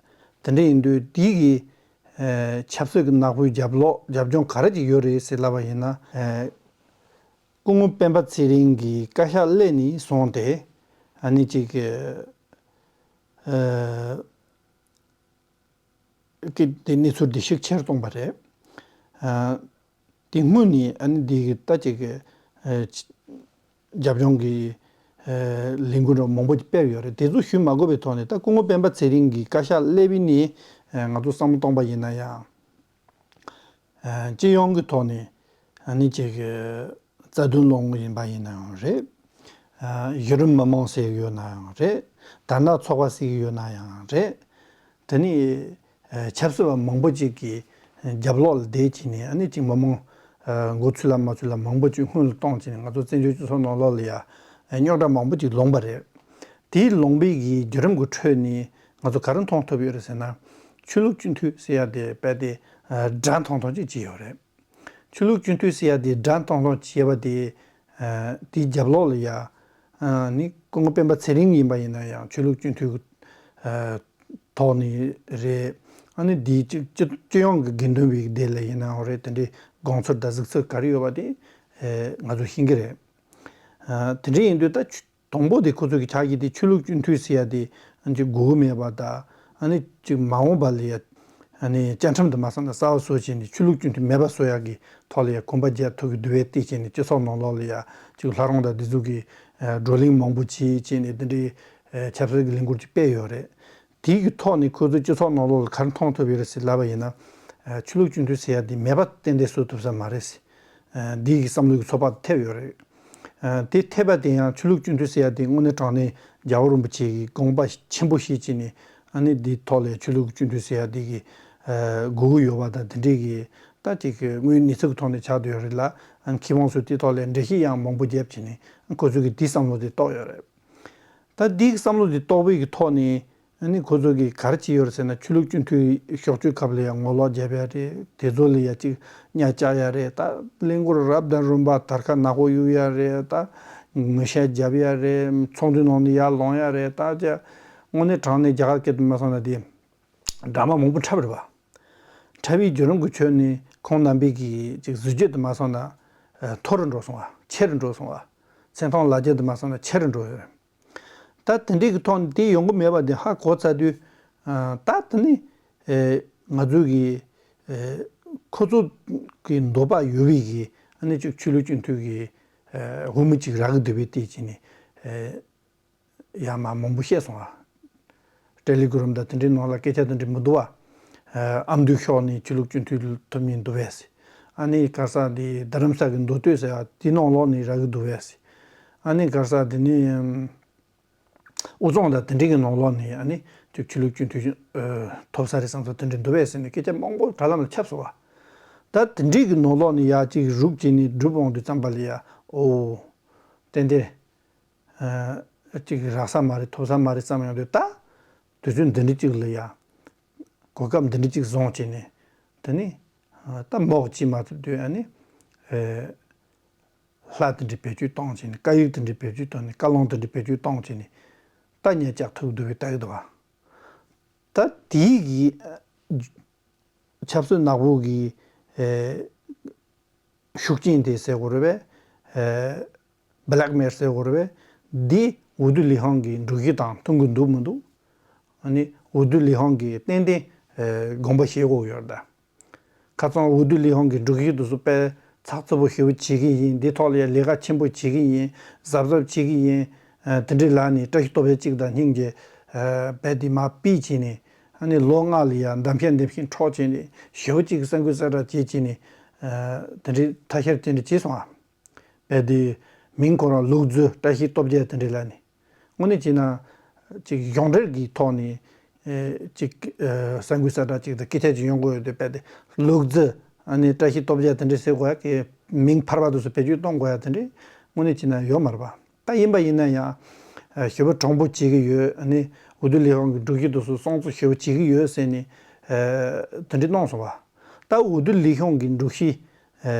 དེ་འདྲ་ཡིན་དུས་དེ་གི། ཨེ། ཆབ་སྲིད་ཀྱི་ནག་པོའི་རྒྱབ་ལོགས་རྒྱབ་ལྗོངས་ག་རེ་ཅིག་ཡོད་རེད་ཟེར་ལབ་པ་ཡིན་ན། ཨེ། སྐུ་ངོ་སྤེན་པ་ཚེ་རིང་གིས་བཀའ་ཤག་སླེབས་ནས་བཟུང་སྟེ་ཨ་ནི་ཅིག་གི། ཨེ། གི་དེ་གནས་ཚུལ་འདི་ཤུགས་ཆེར་གཏོང་པ་རེད། ཨ། དེ་སྔོན་ནས་ཨ་ནི་འདི་གི་ད་ཅིག་གི། ཨ། རྒྱབ་ལྗོངས་ཀྱི། ཨ། ལས་འགུལ་འདྲ་མང་པོ་ཅིག་སྤེལ་ཡོད་རེད། དེ་ཚོ་ཞུ་མ་དགོས་པའི་ཐོག་ནས་ད་སྐུ་ངོ་སྤེན་པ་ཚེ་རིང་གིས་བཀའ་ཤག་སླེབས་པ་ནས། ཨ། ང་ཚོ་བསམ་བློ་གཏོང་པ་ཡིན་ན་ཡང་། ཨ། སྤྱི་ཡོངས་ཀྱི་ཐོག་ནས་ཨ་ནི་ཅིག་གི། རྩ་དོན་སློང་གི་ཡིན་པ་ཡིན་ན་ཡང་རེད། ཨ། གཞི་རིམ་མི་མང་ཟེར་གྱི་ཡོད་ན་ཡང་རེད། དར་ནག་ཚོགས་པ་ཟེར་གྱི་ཡོད་ན་ཡང་རེད། དེ་ནི། ཨ། ཆབ་སྲིད་པ་མང་པོ་ཅིག་གིས་རྒྱབ་ལོགས་ལ་བསྡད་བྱས་ནས་ཨ་ནི་ཅིག་མི་མང་། ཨ། མགོ་ཚོས་ལ་མ་ཚོས་ལ་མང་པོ་ཅིག་སྔོན་ལ་གཏོང་བྱས་ནས་ང་ཚོ་བཙན་བྱོལ་སྤྱི་ཚོགས་ནང་ལོགས་ལ་ཡ། ཨ། རྙོག་དྲ་མང་པོ་ཅིག་ལངས་པ་རེད། དེའི་ལངས་པའི་གི་བརྒྱུད་རིམ་གྱི་ཁྲོད་ནས་ང་ཚོ་ག་རེ་མཐོང་ཐུབ་ཡོད་རེད་ཟེར་ན། ཆོས་ལུགས་སྤྱི་འཐུས་ཟེར་ཡ་དེ་རྦད་དེ། ཨ། དགྲ་མཐོང་མཐོང་ཅིག་བྱས་ཡོད་རེད། ཆོས་ལུགས་སྤྱི་འཐུས་ཟེར་ཡ་དེ་དགྲ་གཏོང་སྟངས་བྱས་པ་དེ། ཨ་དེའི་རྒྱབ་ལོགས་ལ་ཡ། ཨ་ནི་སྐུ་ངོ་སྤེན་པ་ཚེ་རིང་ཡིན་པ་ཡིན་ན་ཡང་ཆོས་ལུགས་སྤྱི་འཐུས་ཨ་ཐོག་ནས་རེད། ཨ་ནི་དེའི་སྤྱི་སྤྱི་སྤྱི་ཡོངས་ཀྱི་དགེ་འདུན་པའི་སྡེ་ལ་ཡིན་ནའང་རེད། དེ་འདྲའི་དགོངས་ཚུལ་དང་གཟིགས་ཚུལ་ག་རེ་ཡོད་པ་དེ་ཨ་ང་ཚོས་ཤེས་ཀྱི་རེད། ཨ་དེ་འདྲ་ཡིན་དུས་ད་ཆོས་དང་པོ་དེ་ཁོ་ཚོ་གི་ཆགས་ཀྱི་དེ་ཆོས་ལུགས་སྤྱི་འཐུས་ཟེར་ཡ་དེ་ཨ་ནི་ཅིག་དགོས་ཀྱི་མེད་པ་དང་། ཨ་ནི་ཅིག་མ་འོངས་པ་ལ་ཡ་ཨ་ནི་བཅའ་ཁྲིམས་དེ་མ་སོང་ན་གསར་པ་བཟོ་བྱས་ནས་ཆོས་ལུགས་སྤྱི་འཐུས་མེད་པ་བཟོ་ཡ་གི་ཐོག་ལ་ཡ་གོམ་པ་རྒྱག་ཐུབ་ཀྱི་འདུག་པས། དེ་བྱས་ནས་སྤྱི་ཚོགས་ནང་ལོགས་ལ་ཡ་ཅིག་བླ་བྲང་དང་དེ་ཚོ་གི་ཨ་བགྲོ་གླེང་མང་པོ་བྱས་བྱས་ནས་དེ་འདྲའི་ཨ་ཆབ་སྲིད་ཀྱི་ལས་འགུལ་ཅིག་སྤེལ་ཡོད་རེད། དེ་གི་ཐོག་ནས་ཁོ་ཚོས་སྤྱི་ཚོགས་ནང་ལོགས་ལ་ག་རེ་མཐོང་ཐུབ་ཡོད་རེད་ཟེར་ལབ་པ་ཡིན་ན། ཨ་ཆོས་ལུགས་སྤྱི་འཐུས་ཟེར་ཡ་དེ་མེད་པ་ཏན་ཏན་བཟོ་ཐུབ་ས་མ་རེད་ཟེར། ཨ་འདི་གི་བསམ་བློའི་ཚོད་དཔག་ཐེབས་ཡོད་རེད། ཨ་དེ་ཐེབས་པ་དེ་ཡང་ཆོས་ལུགས་སྤྱི་འཐུས་ཟེར་ཡ་དེ་དངོས་གནས་དྲང་གནས་རྒྱལ་བ་རིན་པོ་ཆེ་གི་དགོངས་པ་ཆེན་པོ་བཞེས་བྱས་ནས། ཨ་ནི་འདི་ཐོག་ལ་ཆོས་ལུགས་སྤྱི་འཐུས་ཟེར་ཡ་དེ་གི་ཨ་དགོས་ཀྱི་ཡོད་པ་དང་། དེ་འདྲའི་གི་ད་ཅིག་གི་དངོས་གནས་ཚུལ་གྱི་ཐོག་ནས་ཆགས་བསྡད་ཡོད་རེད་ལ། ཨ་ནི་མཁས་དབང་ཚོས་དེ་ཐོག་ལ་འགྲེལ་བཤད་ཡང་མང་པོ་བརྒྱབ་བྱས་ནས་ཁོ་ཚོས་གི་དེའི་བསམ་བློ་དེ་རྟོགས་ཡོད་རེད། ད་འདི་གི་བསམ་བློ་འདི་རྟོགས་པའི་གི་ཐོག་ནས། ཨ་ནི་ཁོ་ཚོ་གིས་ག་རེ་བྱས་ཡོད་རེད་ཟེར་ན། ཆོས་ལུགས་སྤྱི་འཐུས་ཤོག་ཆོས་ཁབ་ལ་ཡང་ངོ་ལོག་བརྒྱབ་ཡ་རེད། དེ་ཚོ་ལ་ཡ་ཅིག་གཉའ་བཅག་ཡ་རེད། ད་གླིང་སྐོར་རབ་དང་རིམ་པ་དར་ཁ་ནག་པོ་གཡུག་ཡ་རེད། ད་ངོ་ཤེས་བརྒྱབ་ཡ་རེད། ཚོགས་འདུའི་ནང་ནས་ཡར་ལོང་ཡ་རེད། ད་ཅི་དངོས་གནས་དྲང་གནས་རྒྱ་གར་སྐད་དུ་མ་སོང་ན་དེ་འདྲ་མ་མང་པོ་འཁྲབ་རེད་པ། འཁྲབ་པའི་བརྒྱུད་རིམ་གྱི་ཁྲོད་ནས་ཁོང་རྣམ་པས་ཀྱི་ཅིག་གཟི་བརྗིད་དུ་མ་སོང་ན་མཐོ་རུ་འགྲོ་སོང་བ། ཆེ་རུ་འགྲོ་སོང་བ། སེམས་ཐོག་ལ་རྒྱ་དུ་མ་སོང་ན་ཆེ་རུ་འགྲོ་ཡོད་རེད། ད་དེ་འདྲའི་གི་ཐོག་ནས་དེ་ཡོང་གི་མེད་པ་དེ་ཧ་གོ་ཚར་དུས། ཨ་ད་དེ་ནི་ཨེ་ང་ཚོའི་གི་ཨེ་ཁོ་ཚོ་གི་འདོད་པ་ཡོད་པའི་གི་ཨ་ནི་ཅིག་ཆོས་ལུགས་སྤྱི་འཐུས་ཀྱི་ཨེ་འོས་མི་ཅིག་རག་གི་འདུག་པས། དེ་བྱས་ནས་ཨེ་ཡར་མར་མང་པོ་བཤད་སོང་བ། ཊེ་ལི་གྷི་རམ་དང་དེ་འདྲའི་ནང་ལ་སྐད་ཆ་དེ་འདྲ་མི་འདུག་བ། ཨ་མདོའི་ཕྱོགས་ནས་ཆོས་ལུགས་སྤྱི་འཐུས་ཐོབ་མིན་འདུག་པས་ཟེར། ཨ་ནི་ག་ས་དེ་རྡ་རམ་ས་གི་མདོ་སྟོད་ཟེར་བ་དེ་ནང་ལོགས་ནས་རག་གི་འདུག་པས་ཟེར། ཨ་ནི་ག་ས་དེ་ནི་ཨམ་དབུས་གཙང་དང་དེ་འདྲའི་གི་ནང་ལོགས་ནས་ཨ་ནི་ཅིག་ཆོས་ལུགས་སྤྱི་འཐུས་ཨ་ཐོབ་ས་རེད་བསམ་ས་དེ་འདྲ་འདུག་པས་ཟེར་ནས་སྐད་ཆ་མང་པོ་དྲ་ལམ་ལ་ཁྱབ་སོང་བ། ད་དེ་འདྲའི་གི་ནང་ལོགས་ནས་ཡར་ཅིག་རུབ་བྱས་ནས་སྒྲུབ་འོང་དུས་ཙམ་པ་ལ་ཡ། ཨོ། ཏན་ཏན་ཨ་ཅིག་རག་ས་མ་རེད། ཐོབ་ས་མ་རེད་བསམ་ཡོང་དུས། ད་དུས་ཚོད་འདི་འདྲ་ཅིག་ལ་ཡ་གོ་སྐབས་འདི་འདྲ་ཅིག་བཟུང་བྱས་ནས། དེ་ནི་ཨ་ད་མོག་ཅིག་མ་ཐུབ་དུས། ཨ་ནི་ཨེ་ལྷ་དེ་འདྲ་བེད་སྤྱོད་བཏང་བྱས་ནས། བཀའ་ཡིག་དེ་འདྲ་བེད་སྤྱོད་བཏང་ནས། བཀའ་བློན་དེ་འདྲ་བེད་སྤྱོད་བཏང་བྱས་ནས། ད་གཉའ་བཅག་ཐུབ་འདུག་པའི་ལྟ་གི་འདུག་བ། ད་དེའི་གི་ཨ་ཆབ་སྲིད་ནག་པོ་གི་ཨེ་ཤུགས་རྐྱེན་དེ་ཟེར་དགོས་རེད་པས། ཨེ་བྷི་ལེག་མེལ་ཟེར་དགོས་རེད་པས། འདི་འོས་བསྡུ་ལས་ཁུངས་ཀྱི་སྒྲིག་གཞི་དང་མཐུན་གྱི་འདུག་མི་འདུག་ཨ་ནི་འོས་བསྡུ་ལས་ཁུངས་ཀྱིས་ཏན་ཏན་ཨེ་དགོངས་པ་བཞེས་དགོས་ཡོད་རེད་ད། ཁ་སང་འོས་བསྡུ་ལས་ཁུངས་ཀྱི་སྒྲིག་གཞི་དེ་ཚོ་དཔེ་ཚགས་ཚུད་པོ་ཞེ་པོ་བྱེད་ཀྱི་ཡིན། འདི་ཐོག་ལ་ཡ་ལས་ཀ་ཆེན་པོ་བྱེད་ཀྱི་ཡིན། གཟབ་གཟབ་བྱེད་ཀྱི་ཡིན། ཨ་དེ་འདྲའི་ལབ་ནས་བཀྲ་ཤིས་སྟོབས་རྒྱལ་གཅིག་དང་སྙིང་རྗེ་ཨ་རྦད་དེ་མར་ཕུད་བྱས་ནས། ཨ་ནི་ལོ་ལྔ་ལ་ཡ་འདམ་ཤ་འདེབས་ཤིང་འཕྲོག་བྱས་ནས། ཞེ་པོ་གཅིག་གི་གསར་འགོད་གསལ་བསྒྲགས་བྱེད་བྱས་ནས། ཨ་དེ་འདྲའི་ཐ་ཤལ་དེ་འདྲ་བྱས་སོང་ཨ། རྦད་དེ་མིང་ཁོ་རང་ལུག་རྫི་བཀྲ་ཤིས་སྟོབས་རྒྱལ་དེ་འདྲའི་ལབ་ནས། དངོས་གནས་བྱས་ན་ཅིག་གཞུང་འབྲེལ་གྱི་ཐོག་ནས་ཨེ་ཅིག་ཨེ་གསར་འགོད་གསལ་བསྒྲགས་ཅིག་དང་སྐད་ཆ་ཅིག་ཡོང་དགོས་ཡོད་དུས། རྦད་དེ་ལུག་རྫི་ཨ་ནི་བཀྲ་ཤིས་སྟོབས་རྒྱལ་དེ་འདྲའི་ཟེར་དགོས་ཡ་གི་མིང་ཕལ་པ་དེ་ཚོ་བེད་སྤྱོད་གཏོང་དགོས་ཡ་དེ་འདྲའི་དངོས་གནས་བྱས་ན་ཡོད་མ་རེད་པ། ད་ཡིན་པ་ཡིན་ན་ཡང་ཨ་ཞེ་པོ་དྲང་པོ་བྱེད་ཀྱི་ཡོད། ཨ་ནི་འོས་བསྡུ་ལས་ཁུངས་ཀྱི་སྒྲིག་གཞི་དེ་ཚོ་སྲུང་བརྩི་ཞེ་པོ་བྱེད་ཀྱི་ཡོད་ཟེར་ནས་ཨ་དེ་འདྲའི་གནང་སོང་བ། ད་འོས་བསྡུ་ལས་ཁུངས་ཀྱི་སྒྲིག་གཞི་ཨ་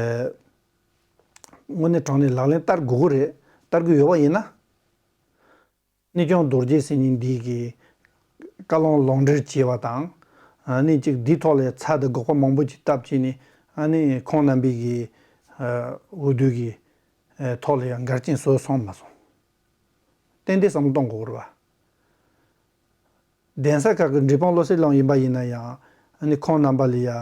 དངོས་གནས་དྲང་གནས་ལག་ལེན་བསྟར་དགོས་ཀྱི་རེད། བསྟར་གྱི་ཡོད་པ་ཡིན་ན། གནས་ཆུང་རྡོ་རྗེ་ཟེར་མཁན་འདི་གིས་བཀའ་བློན་ལུང་འདྲེན་བྱས་པ་དང་། ཨ་ནི་ཅིག་འདིའི་ཐོག་ལ་ཚ་དང་སྒོག་པ་མང་པོ་ཅིག་བཏབ་བྱས་ནས། ཨ་ནི་ཁོང་རྣམ་པའི་གི་ཨ་འོས་བསྡུ་གི་ཨ་ཐོག་ལ་ཡང་འགལ་རྐྱེན་བཟོས་སོང་མ་སོང་། ཏན་ཏན་བསམ་བློ་གཏོང་དགོས་རེད་པ། གདན་ས་ཁག་གི་འབྲས་སྤུངས་བློ་གསལ་གླིང་ཡིན་པ་ཡིན་ན་ཡང་། ཨ་ནི་ཁོང་རྣམ་པ་ལ་ཡ་ཨ་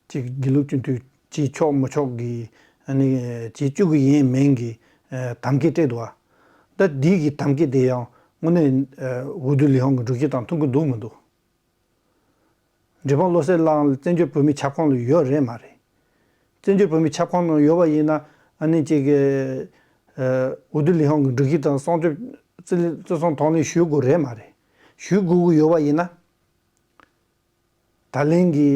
ཅིག་དགེ་ལུགས་སྤྱི་འཐུས་བྱེད་ཆོག་མི་ཆོག་གི། ཨ་ནི་བྱེད་བཅུག་གི་ཡིན་མིན་གྱི་ཨ་དམ་བཀའ་སྤྲད་འདུག་བ། ད་འདི་གི་དམ་བཀའ་དེ་ཡང་དངོས་གནས་ཨ་འོས་བསྡུ་ལས་ཁུངས་ཀྱི་སྒྲིག་གཞི་དང་མཐུན་གྱི་འདུག་མི་འདུག་འབྲས་སྤུངས་བློ་གསལ་གླིང་ལ་བཙན་བྱོལ་བོད་མིའི་ཁྱབ་ཁོངས་ལ་ཡོད་རེད་མ་རེད། བཙན་བྱོལ་བོད་མིའི་ཁྱབ་ཁོངས་ནང་ཡོད་པ་ཡིན་ན། ཨ་ནི་ཅིག་གི་ཨ་འོས་བསྡུ་ལས་ཁུངས་ཀྱི་སྒྲིག་གཞི་དང་སྲུང་སྐྱོབ་བརྩི་བརྩི་སྲུང་དང་ལེན་ཞུ་དགོས་རེད་མ་རེད། ཞུ་དགོས་ཀྱི་ཡོད་པ་ཡིན་ན། ད་ལན་གྱི་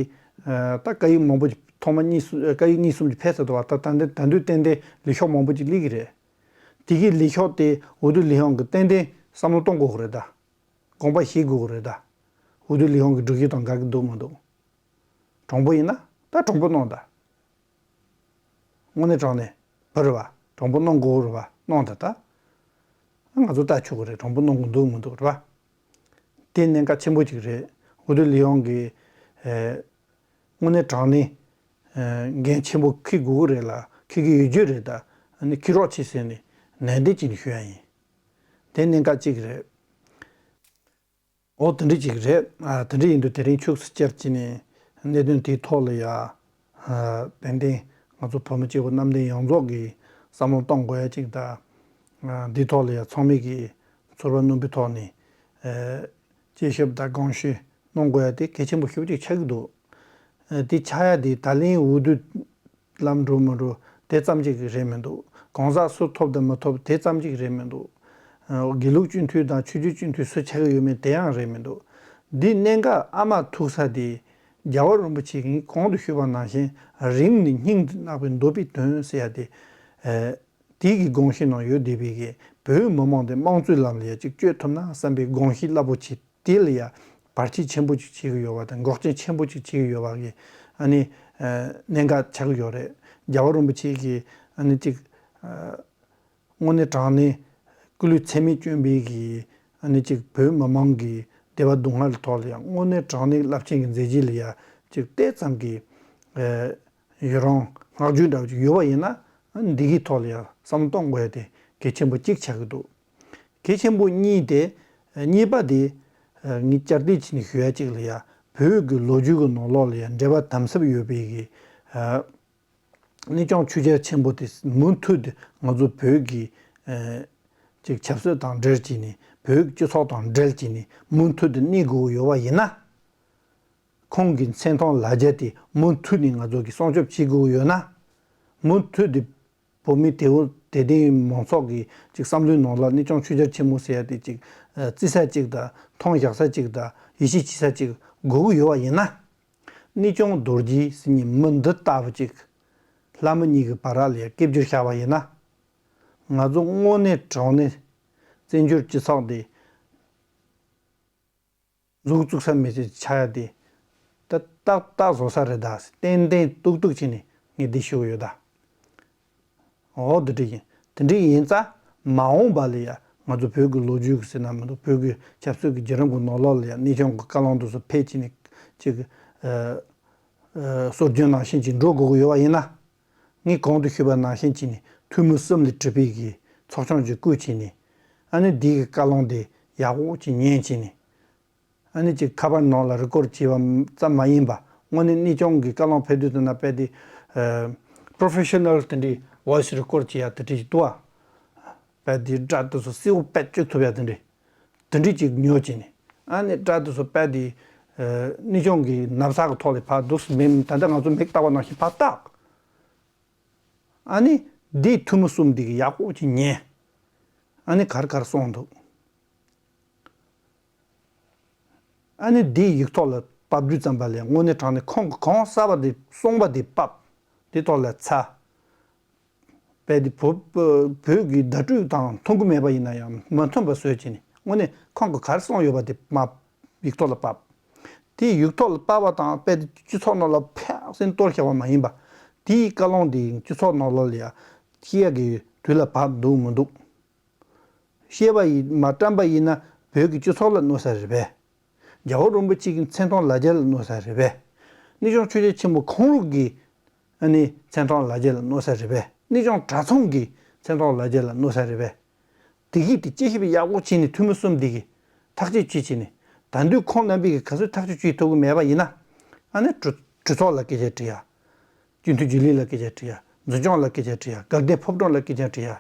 ཨ་ད་བཀའ་ཡིག་མང་པོ་ཅིག་ཐོག་མ་གཉིས་གསུམ་ཨ་བཀའ་ཡིག་གཉིས་གསུམ་ཅིག་ཕེབས་ཚར་འདུག་བ། ད་ད་འདི་ད་དུང་ཏན་ཏན་ལས་ཤོག་མང་པོ་ཅིག་སླེབས་ཀྱི་རེད། དེ་གི་ལས་ཤོག་དེ་འོས་བསྡུ་ལས་ཁུངས་ཀྱིས་ཏན་ཏན་བསམ་བློ་གཏོང་དགོས་ཀྱི་རེད་ད། དགོངས་པ་བཞེས་དགོས་ཀྱི་རེད་ད། འོས་བསྡུ་ལས་ཁུངས་ཀྱི་སྒྲིག་གཞི་དང་འགལ་གྱི་འདུག་མི་འདུག་དྲང་པོ་ཡིན་ན་ད་དྲང་པོ་གནང་ད། དངོས་གནས་དྲང་གནས་བུ་རེད་བ། དྲང་པོ་གནང་དགོས་རེད་བ། གནང་ད་ད། ང་ཚོ་ལྟ་ཆོག་གི་རེད། དྲང་པོ་གནང་དགོས་འདུག་མི་འདུག་རེད་བ། དེ་གནད་འགག་ཆེན་པོ་གཅིག་རེད། ཧུ་ཏུ་ལི་ཡོང་གི་ཨེ། དངོས་གནས་དྲང་གནས་ཨེ། འགན་ཆེན་པོ་འཁྱེར་དགོས་ཀྱི་རེད་ལ། འཁྱེར་གྱི་ཡོད་རྒྱུ་རེད། ད་ཨ་ནི་འཁྱེར་རོགས་བྱེད་ཟེར་ནས་ནན་ཏན་བྱས་ནས་ཞུ་ཡ་ཡིན། དེ་གནད་འགག་གཅིག་རེད། འོ་དེ་འདྲ་ཅིག་རེད། ཨ་དེ་འདྲ་ཡིན་དུས་དེ་རིང་ཁྱུག་ཙམ་བཅར་གྱི་ནས་གནད་དོན་དེའི་ཐོག་ལ་ཡ། ཨ་ཏན་ཏན་ང་ཚོ་བོད་མི་སྐྱེ་བོ་གནམ་བསྟན་ཡོངས་རྫོགས་ཀྱིས་བསམ་བློ་གཏོང་དགོས་ཡ་ཅིག་དང་། ཨ་འདིའི་ཐོག་ལ་ཡ་ཚང་མས་ཀྱིས་ཚོར་བ་རྣོན་པོའི་ཐོག་ནས་ཨ་དཔྱད་ཞིབ་དང་དགོངས་ཞུ་གནང་དགོས་ཡ་དེ་གལ་ཆེན་པོ་ཞེ་པོ་ཅིག་ཆགས་ཀྱི་འདུག་ཨ་དེ་ཆགས་ཡ་དེ་ད་ལན་འོས་བསྡུ་ལམ་འགྲོ་མི་འགྲོ་དེ་ཙམ་གཅིག་རེད་མི་འདུག་གང་ཟག་སུ་ཐོབ་དང་མི་ཐོབ་དེ་ཙམ་གཅིག་རེད་མི་འདུག་ཨ་དགེ་ལུགས་སྤྱི་འཐུས་དང་ཆོས་བརྒྱུད་སྤྱི་འཐུས་སུ་ཆགས་ཀྱི་ཡོད་མེད་དེ་ཡང་རེད་མི་འདུག་འདི་གནད་འགག་ཨ་མ་ཐུག་ས་དེ་རྒྱལ་བ་རིན་པོ་ཆེ་གིས་གོང་དུ་ཞུས་པ་ནང་བཞིན་རིང་ནས་སྙིང་དུ་བརྣག་པའི་འདོད་པའི་དོན་ཟེར་ཡ་དེ། ཨ་དེ་གི་དགོངས་གཞི་ནང་ཡོད་བསྡད་པའི་གི་བོད་མི་མང་དེ་དམངས་གཙོའི་ལམ་ལ་ཡ་གཅིག་བསྐྱོད་ཐུབ་ན་བསམ་པའི་དགོངས་གཞི་རླབས་པོ་ཆེ། དེ་ལ་ཡ་བར་ཆད་ཆེན་པོ་ཅིག་བྱེད་ཀྱི་ཡོད་པ་དང་འགོག་རྐྱེན་ཆེན་པོ་ཅིག་བྱེད་ཀྱི་ཡོད་པ་གི་ཨ་ནི་ཨ་གནད་འགག་ཆགས་ཀྱི་ཡོད་རེད། རྒྱལ་བ་རིན་པོ་ཆེ་གིས་ཨ་ནི་ཅིག་ཨ་དངོས་གནས་དྲང་གནས་སྐུ་ལུས་ཚད་མེད་བསྐྱོན་པའི་གི་ཨ་ནི་ཅིག་བོད་མི་མང་གི་བདེ་བ་སྡུག་བསྔལ་ཐོག་ལ་ཡ་དངོས་གནས་དྲང་གནས་རླབས་ཆེན་གྱི་མཛད་རྗེས་ལ་ཡ་ཅིག་ཏོག་ཙམ་གྱི་ཨ་ཡི་རང་བསྔགས་བརྗོད་འདྲ་བོ་ཅིག་ཡོད་པ་ཡིན་ན། འདི་གི་ཐོག་ལ་ཡ་བསམ་བློ་གཏོང་དགོས་ཡ་དེ་གལ་ཆེན་པོ་གཅིག་ཆགས་ཀྱི་འདུག་གལ་ཆེན་པོ་གཉིས་དེ། གཉིས་པ་དེ། ངས་བསྐྱར་ཟློས་བྱས་ནས་ཞུ་ཡ་གཅིག་ལ་ཡ། བོད་ཀྱི་ལོ་རྒྱུས་ཀྱི་ནང་ལོགས་ལ་ཡ་འགྲེལ་པ་དམ་ཟབ་ཡོད་པའི་གི་གནས་ཆུང་ཆོས་རྒྱལ་ཆེན་པོ་དེ་མུ་མཐུད་དེ་ང་ཚོ་བོད་ཀྱི་ཅིག་ཆབ་སྲིད་དང་འབྲེལ་བྱས་ནས་བོད་ཀྱི་སྤྱི་ཚོགས་དང་འབྲེལ་བྱས་ནས་མུ་མཐུད་དུ་གནས་དགོས་ཡོད་པ་ཡིན་ན། ཁོང་གི་མཚན་མཐོང་ལ་རྒྱ་དེ་མུ་མཐུད་ནས་ང་ཚོ་གིས་སྲུང་སྐྱོབ་བྱེད་དགོས་ཡོད་ན། མུ་མཐུད་དེ་བོད་མི་དེ་བོ་དད་ལྡན་མང་ཚོགས་ཀྱི་ཅིག་བསམ་བློའི་ནང་ལ་གནས་ཆུང་ཆོས་རྒྱལ་ཆེན་མོ་ཟེར་ཡ་དེ་ཅིག་བརྩི་ས་ཅིག་དང་མཐོང་བཞག་ས་ཅིག་དང་ཡིད་ཆེས་བྱེད་ས་ཅིག་དགོས་ཀྱི་ཡོད་པ་ཡིན་ན། གནས་ཆུང་རྡོ་རྗེ་ཟེར་མཁན་མི་འདི་ལྟ་བུ་ཅིག་ལྷ་མི་གཉིས་ཀྱི་བར་ལ་ཡ་སྐྱབས་བཅོལ་བཞག་པ་ཡིན་ན། ང་ཚོ་དངོས་གནས་དྲང་གནས་བཙན་བྱོལ་སྤྱི་ཚོགས་འདི། མཛུབ་བཙུགས་ས་མེད་ཅེས་ཆགས་ཡ་དེ། ད་ཏག་ཏག་བཟོ་ས་རེད་ད། ཏན་ཏན་ཏུག་ཏུག་བྱས་ནས་ངས་འདི་ཞུ་གི་ཡོད་ད། འོ་འདི་འདྲ་ཡིན། དེ་འདྲ་ཡིན་ཙང་མ་འོངས་པ་ལ་ཡ་ང་ཚོ་བོད་ཀྱི་ལོ་རྒྱུས་ཀྱི་ཟེར་ན་མི་འདུག་བོད་ཀྱི་ཆབ་སྲིད་ཀྱི་བརྒྱུད་རིམ་གྱི་ནང་ལོགས་ལ་ཡ་གནས་ཆུང་གི་བཀའ་བློན་དེ་ཚོ་ཕེབས་བྱས་ནས་ཅིག་ཨ་ཨ་སྲོལ་རྒྱུན་ནང་བཞིན་ཅིག་འགྲོ་དགོས་ཀྱི་ཡོད་པ་ཡིན་ན། ངས་གོང་དུ་ཞུས་པ་ནང་བཞིན་བྱས་ནས་འཐུས་མི་གསུམ་ལས་གྲུབ་པའི་གི་ཚོགས་ཆུང་ཅིག་བསྐོས་བྱས་ནས། ཨ་ནི་འདི་གི་བཀའ་བློན་དེ་ཡག་པོ་ཅིག་ཉན་བྱས་ནས། ཨ་ནི་ཅིག་ཁ་པར་ནང་ལ་རི་ཀོར་བྱས་པ་ཙམ་མ་ཡིན་པ། དངོས་གནས་གནས་ཆུང་གི་བཀའ་བློན་ཕེབས་དུས་དེ་ན་དཔེ་དེ་ཨ་པྲོ་ཕེ་ཤ་ནལ་དེ་འདྲའི་ཝོ་ཡི་སི་རི་ཀོར་བྱེད་ཡ་དེ་འདྲ་ཞིག་འདུག་ཨ། དཔེ་དེ་སྒྲ་དེ་ཚོ་གསལ་པོ་དཔེ་བཅུག་ཐུབ་ཡ་དེ་འདྲ། དེ་འདྲ་ཅིག་ཉོ་བྱས་ནས། ཨ་ནི་སྒྲ་དེ་ཚོ་དཔེ་དེ་ཨ་གནས་ཆུང་གི་ན་བཟའ་གི་ཐོག་ལ་ཕར་འདུག་སེ་མེད་ད་ལྟ་ང་ཚོ་མིག་ལྟ་བ་ནང་བཞིན་ཕར་བཏགས། ཨ་ནི་འདིའི་འཐུས་མི་གསུམ་འདི་གིས་ཡག་པོ་ཅིག་ཉན། ཨ་ནི་ག་རེ་ག་རེ་གསུངས་འདུག་ཨ་ནི་འདིའི་ཡིག་ཐོག་ལ་ཕབ་དུས་ཙམ་པ་ལ་དངོས་གནས་དྲང་གནས་ཁོང་གིས་གང་གསར་པ་འདི་གསུངས་པ་འདི་ཕབ། འདི་ཐོག་ལ་ཚ། དཔེ་འདི་བོད་བོད་ཀྱི་བརྡ་སྤྲོད་དང་མཐུན་གྱི་མེད་པ་ཡིན་ན་ཡང་མ་མཐུན་པ་བཟོས་བྱས་ནས་དངོས་གནས་ཁོང་གིས་ག་རེ་གསུངས་ཡོད་པ་དེ་མར་ཡིག་ཐོག་ལ་ཕབ། དེ་ཡིག་ཐོག་ལ་ཕབ་པ་དང་དཔེ་དེ་སྤྱི་ཚོགས་ནང་ལ་ཕར་སེང་གཏོར་བཞག་པ་མ་ཡིན་པ། དེའི་བཀའ་བློན་དེ་སྤྱི་ཚོགས་ནང་ལོགས་ལ་ཡ་བཤད་ཡ་གི་དུས་ལ་བབ་འདུག་མི་འདུག་བཤད་པ་ཡིས་མ་བཀྲམ་པ་ཡིན་ན་བོད་ཀྱི་སྤྱི་ཚོགས་ལ་གནོད་ས་རེད་པས། རྒྱལ་བ་རིན་པོ་ཆེ་གི་མཚན་མཐོང་ལ་རྒྱ་ལ་གནོད་ས་རེད་པས། གནས་ཆུང་ཆོས་རྒྱལ་ཆེན་པོ་ཁོང་རང་གི་ཨ་ནི་མཚན་མཐོང་ལ་རྒྱ་ལ་གནོད་ས་རེད་པས། གནས་ཆུང་གྲྭ་ཚང་གི་མཚན་མཐོང་ལ་རྒྱ་ལ་གནོད་ས་རེད་པས། དེ་གིས་དེ་དཔྱད་ཞིབ་ཡག་པོ་བྱས་ནས་འཐུས་མི་གསུམ་དེ་གིས་ཐག་གཅོད་བྱེད་བྱས་ནས། ད་དུང་ཁོང་རྣམ་པས་གི་ག་ཚོད་ཐག་གཅོད་བྱེད་ཐུབ་ཀྱི་མེད་པ་ཡིན་ན། ཨ་ནི་གྲོས་གྲོས་ཚོགས་ལ་སྐད་ཆ་དྲི་ཡ། སྤྱི་འཐུས་རྒྱུན་ལས་ལ་སྐད་ཆ་དྲི་ཡ། འཛིན་སྐྱོང་ལ་སྐད་ཆ་དྲི་ཡ། དགའ་ལྡན་ཕོ་བྲང་ལ་སྐད་ཆ་དྲི་ཡ།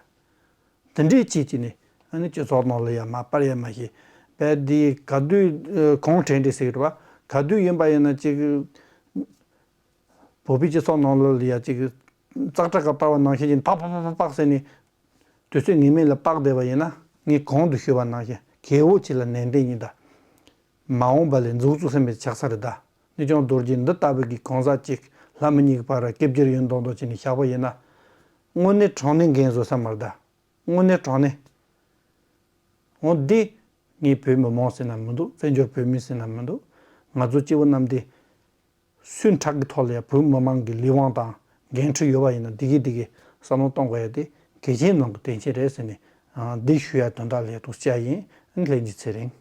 དེ་འདྲས་བྱེད་ཀྱི་ནི་ཨ་ནི་སྤྱི་ཚོགས་ནང་ལ་ཡ་མར་སྤར་ཡ་མ་ཤེས། དཔེ་འདི་ག་དུས་གང་དྲན་དྲན་ཟེར་གི་རེད་བ། ག་དུས་ཡིན་པ་ཡིན་ན་ཅིག་བོད་པའི་སྤྱི་ཚོགས་ནང་ལོགས་ལ་ཡ་ཅིག་ཙག་སྒྲ་ག་སྤར་བ་ནང་བཞིན་གྱི་པག་པག་པག་པག་པག་ཟེར་ནས་དུས་ཚོད་ངེས་མེད་ལ་སྤར་བསྡད་པ་ཡིན་ན། ངས་གོང་དུ་ཞུས་པ་ནང་བཞིན་གལ་པོ་ཆེ་ལ་ནན་ཏན་ཡིན་ད། མ་འོངས་པ་ལ་མཛུབ་བཙུགས་ས་མེད་ཆགས་ས་རེད་ད། གནས་ཆུང་རྡོ་རྗེ་འདི་ལྟ་བུ་གི་གང་ཟག་ཅིག་ལྷ་མི་གཉིས་ཀྱི་བར་སྐད་སྒྱུར་ཡིན་མདོག་མདོག་བྱས་ནས་བཞག་པ་ཡིན་ན། དངོས་གནས་དྲང་གནས་འགན་བཟོ་ས་མ་རེད་ད། དངོས་གནས་དྲང་གནས། འོ་འདི། ངས་བོད་མི་མང་ཟེར་ན་མི་འདུག་བཙན་བྱོལ་བོད་མི་ཟེར་ན་མི་འདུག་ང་ཚོ་སྐྱེ་བོ་རྣམས་འདི། སུས་ཁྲག་གི་ཐོག་ལ་ཡ་བོད་མི་མང་གི་ལས་དབང་དང་ འགན་འཁྲི་ཡོད་པ་ཡིན་ན་འདི་གི་འདི་གི་བསམ་བློ་གཏོང་དགོས་ཡ་དེ་གལ་ཆེན་ནང་གི་དོན་ཆེན་རེད་ཟེར་ནས་འདི་ཞུ་ཡ་དོན་དག་ལས་ཐུགས་རྗེ་ཆེ་ཡིན། ལྷན་རྒྱས་ཚེ་རིང་།